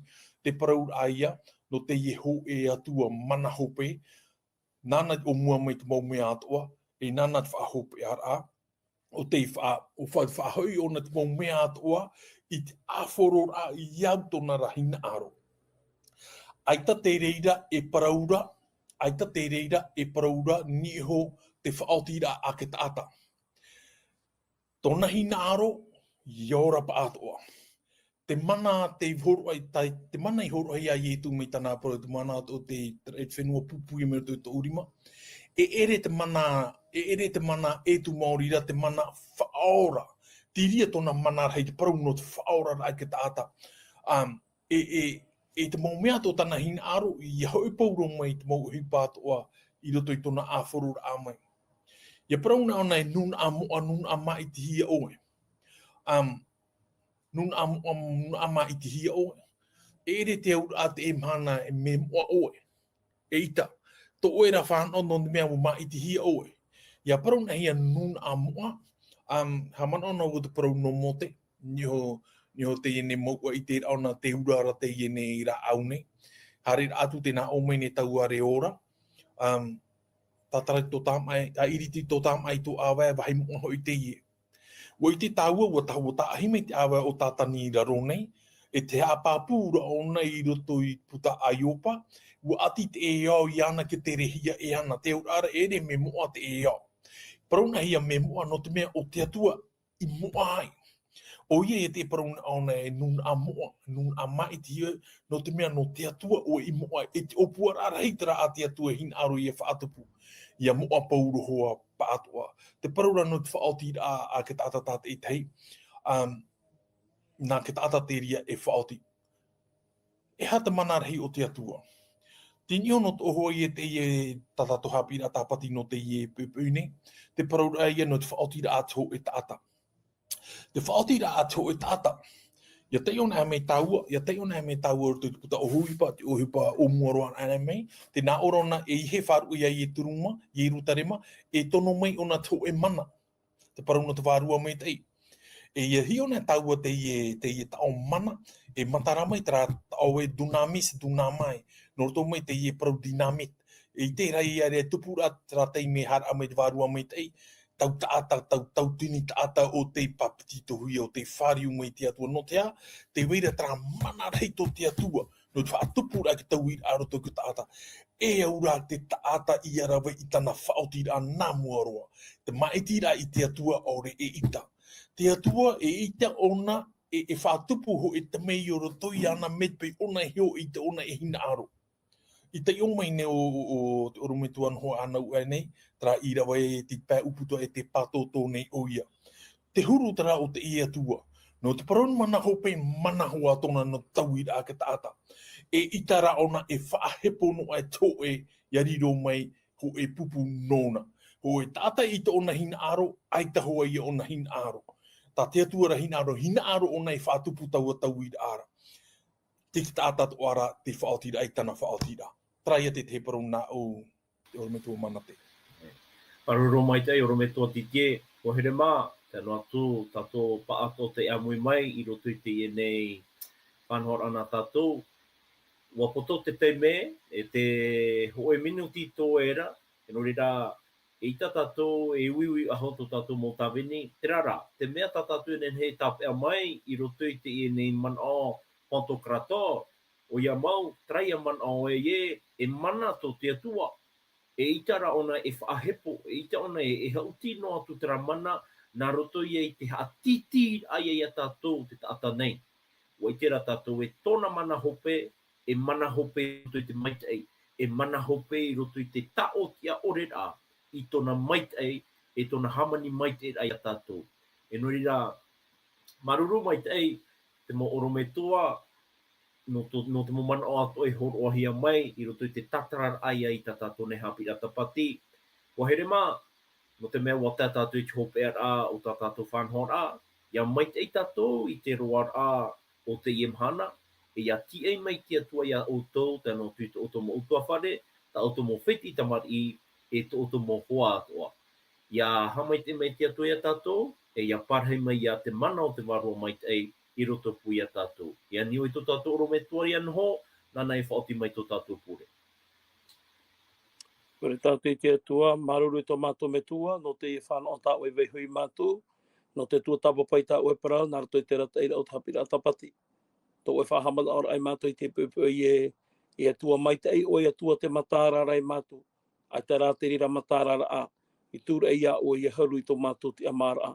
te parau rā ia, nō teie hōʻē Atua mana hope, nāna i ʻōmua mai te mau mea atoʻa, e nāna te faʻahopeʻaraʻa, ʻo tei faʻa-, ʻo fa-, faʻahoʻi ʻōna te mau mea atoʻa, i te ʻāfororaʻa i au tōna ra hinaʻaro. ʻAita te reira e parau ra, ʻaita te reira e parau ra, niʻa iho te faʻaotiraʻa a te taʻata. Tōna hinaʻaro, i ora pāʻatoʻa. Te mana te hōroʻa i tai, te mana i hōroʻa iā Ietu mai tāna parau, te mana o te, te fenua pupu i mea tō tō rima. E ʻere te mana, e ʻere te mana e tū maori ra, te mana faʻaora. Tīria tōna mana rahi te parau nō te faʻaoraraʻa i te taʻata. Um, e, e, e te mau mea tō tāna hinaʻaro, ia hoʻi pauroa mai te mau ʻohipa atoʻa i roto i tōna ʻāfororaʻa mai. Ia parau nā ʻōna e nūnaʻa moʻa, nūnaʻa māʻitihia ʻoe. Um, nūnaʻa moʻa, nūnaʻa māʻitihia ʻoe. E ʻere te auraʻa te e mahana e mea moʻa ʻoe. ʻEita, tō ʻoe ra fānaʻo nō te mea ʻua māʻitihia ʻoe. Ia parau nā hia nūnaʻa moʻa, um, haʻamanaʻo nā ʻoe te parau nō Mōte, niʻa iho, niʻa iho teie nei mouʻa i te raʻona te ura ra teie nei rāʻau nei. Haere rā atu tē nā ʻō mai nei taua re ora, um, tātara i tō tāmaʻi, ʻa iriti tō tāmaʻi i tō ʻāvae, vāhi moʻa hoʻi teie. ʻUa ʻite tāua, ʻua tā-, ʻua tāʻahi mai te ʻāvae o Tātani i raro nei, e te haʻapāpū ra ʻōna i roto i puta a Iopa, ʻua ʻati te ʻēao iāna kia terehia e ana, te auraʻa ra e ʻere mea moʻa te ʻēao. Parau nā hia mea moʻa nō te mea ʻo te Atua i moʻa ai. ʻOia ia te parau nā ʻōna e nūnaʻa moʻa, nūnaʻa māʻitihia, nō te mea nō te Atua ʻoe i moʻa, e te ʻōpuaraʻa rahi terā a te Atua e hinaʻaro ia faʻatupu. Ia moʻa pauroa pāʻatoʻa. Te parau ra nō te faʻaotiraʻa a te taʻata tātaʻitahi, um, nā te taʻata terā e faʻaoti. E aha te mana rahi o te Atua? Tei niʻa iho nō tō ʻoe e teie tā tātou haʻapiʻiraʻa tāpati nō teie poʻipoʻi nei, te parau ra ia nō te faʻaotiraʻa a te hōʻē taʻata. Te faʻaotiraʻa a te hōʻē taʻata. Ia taiʻo anaʻe mai tāua, ia taiʻo anaʻe mai tāua i roto i te puta ʻo Huipa, te ʻohipa ʻōmua roa anaʻe mai, tē nā ʻō ra ʻōna e ʻeiaha e faʻaruʻe iā Ierutarema, Ierutarema, e tono mai ʻōna te hōʻē mana. Te parau nō te Vārua Maitaʻi. E ia hiʻo anaʻe tāua teie, teie taʻo mana, e matara mai terā taʻo e dunamis, dunamai. Nō roto mai teie parau dynamite. E ʻite ra ia e tupu ra terā taime haere mai te Vārua Maitaʻi, tau taʻata, tau, tauatini taʻata ʻo tei pāpetitohia, ʻo tei fāriu mai i te Atua. Nō te aha, tē vai ra terā mana rahi tō te Atua, nō te faʻatupuraʻa i te tauiraʻa a roto i te taʻata. E au ra te taʻata i ara vai i tāna faʻaotiraʻa nā mua roa. Te māʻitiraʻa i te Atua ʻaore e ʻita. Te Atua e ʻita ʻōna, e, e faʻatupu hōʻē tamai i roto iāna mai te peu ʻōna e hiʻo i te ʻōna e hinaʻaro. I taiʻo mai nei ʻo, ʻo, ʻo te ʻorometua noa ʻānau aʻe nei, terā i rave i te pae ʻūputa e te pātōtō nei ʻoia. Te huru terā o te Atua. Nō te parau mana hope, mana hoa tōna nō te tauiraʻa a te taʻata. E ʻita ra ʻōna e faʻahepo noa e te hōʻē, ia riro mai hōʻē pupu nōna. Hōʻē taʻata i tōna hinaʻaro, ʻaita hoʻi ia ʻōna hinaʻaro. Tā te Atua ra hinaʻaro, hinaʻaro ʻōna e faʻatupu taua tauiraʻa ra. Te taʻata atoʻa ra, te faʻaotiraʻa i tāna faʻaotiraʻa. Terā ia te, te parau nā ʻō, te ʻorometua Manate. Māuruuru maitaʻi, ʻorometua Titie, ʻua haere mā, tae noa atu tātou pāʻatoʻa tei ʻāmui mai, i roto i teie nei faʻanahoraʻa nā tātou. ʻUa poto te taime, e te hōʻē minuti atoʻa ra, e nō reira, eʻita tātou, e uiui ʻaho tō tātou mau tāvini, terā rā, te mea tā tātou e nehenehe e tāpeʻa mai, i roto i teie nei manaʻo Pantokrator, ʻoia mau, terā ia manaʻo ē, e mana tō te Atua, e ʻita ra ʻōna e faʻahepo, e ʻita ʻōna e, e haʻuti noa atu terā mana, nā roto ia i te haʻatītīraʻa ia iā tātou te taʻata nei. ʻUa ʻite ra tātou e tōna mana hope, e mana hope i roto i te maitaʻi, e mana hope i roto i te tāʻotiʻa ʻore ra, i tōna maitaʻi, e tōna hāmani maitaʻi ra iā tātou. E nō reira, māuruuru maitaʻi, te mau ʻorometua, nō tō, nō te mau manaʻo atoʻa e hōroʻahia mai, i roto i te tātararaʻa ia i tā tātou nei haʻapiʻiraʻa tāpati. ʻUa haere mā, nō te mea ʻua tae tātou i te hopeʻaraʻa o tā tātou faʻanahoraʻa, ʻia maitaʻi tātou i te roaraʻa o teie mahana, e ia tiʻai mai te Atua ia ʻoutou, tae noa atu i tō ʻoutou mau ʻutuāfare, tā ʻoutou mau fētiʻi tamariʻi, e tō ʻoutou mau hoa atoʻa. Ia haʻamaitaʻi mai te Atua ia tātou, e ia parahi mai ia te mana o te Vārua Maitaʻi i roto pū ia tātou. Ia niʻa i tō tātou ʻorometua ia noho, nāna e faʻaoti mai tō tātou pure. Pure tātou i te Atua, māuruuru i tō mātou Metua, nō te fānaʻo tā ʻoe e vaiiho ia mātou, nō te tuatāpapa i tā ʻoe parau, nā roto i te arataʻiraʻa o te haʻapiʻiraʻa tāpati. Tō ʻoe faʻahaʻamanaʻoraʻa ia mātou i te poʻipoʻi ē, e Atua maitaʻi ʻoe, Atua tē mataara ra ia mātou. ʻAita rā te reira mataararaʻa, i tūraʻi ia ʻoe ia haru i tō mātou tiʻamāraʻa.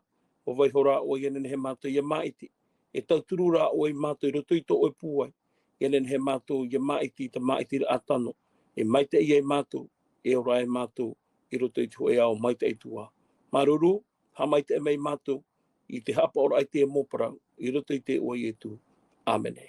ʻUa vaiiho rā ʻoe ia nehenehe mātou ia māʻiti. E tauturu rā ʻoe ia mātou i roto i tō ʻoe pūai. Ia nehenehe mātou ia māʻiti i te māʻitiraʻa tano. E maitaʻi ia mātou, e ora ia mātou, i roto i te hōʻē ao maitaʻi Atua. Māuruuru, haʻamaitaʻi mai ia mātou, i te haʻapaʻoraʻa i te mau parau, i roto i te iʻoa o Ietu. ʻĀmene.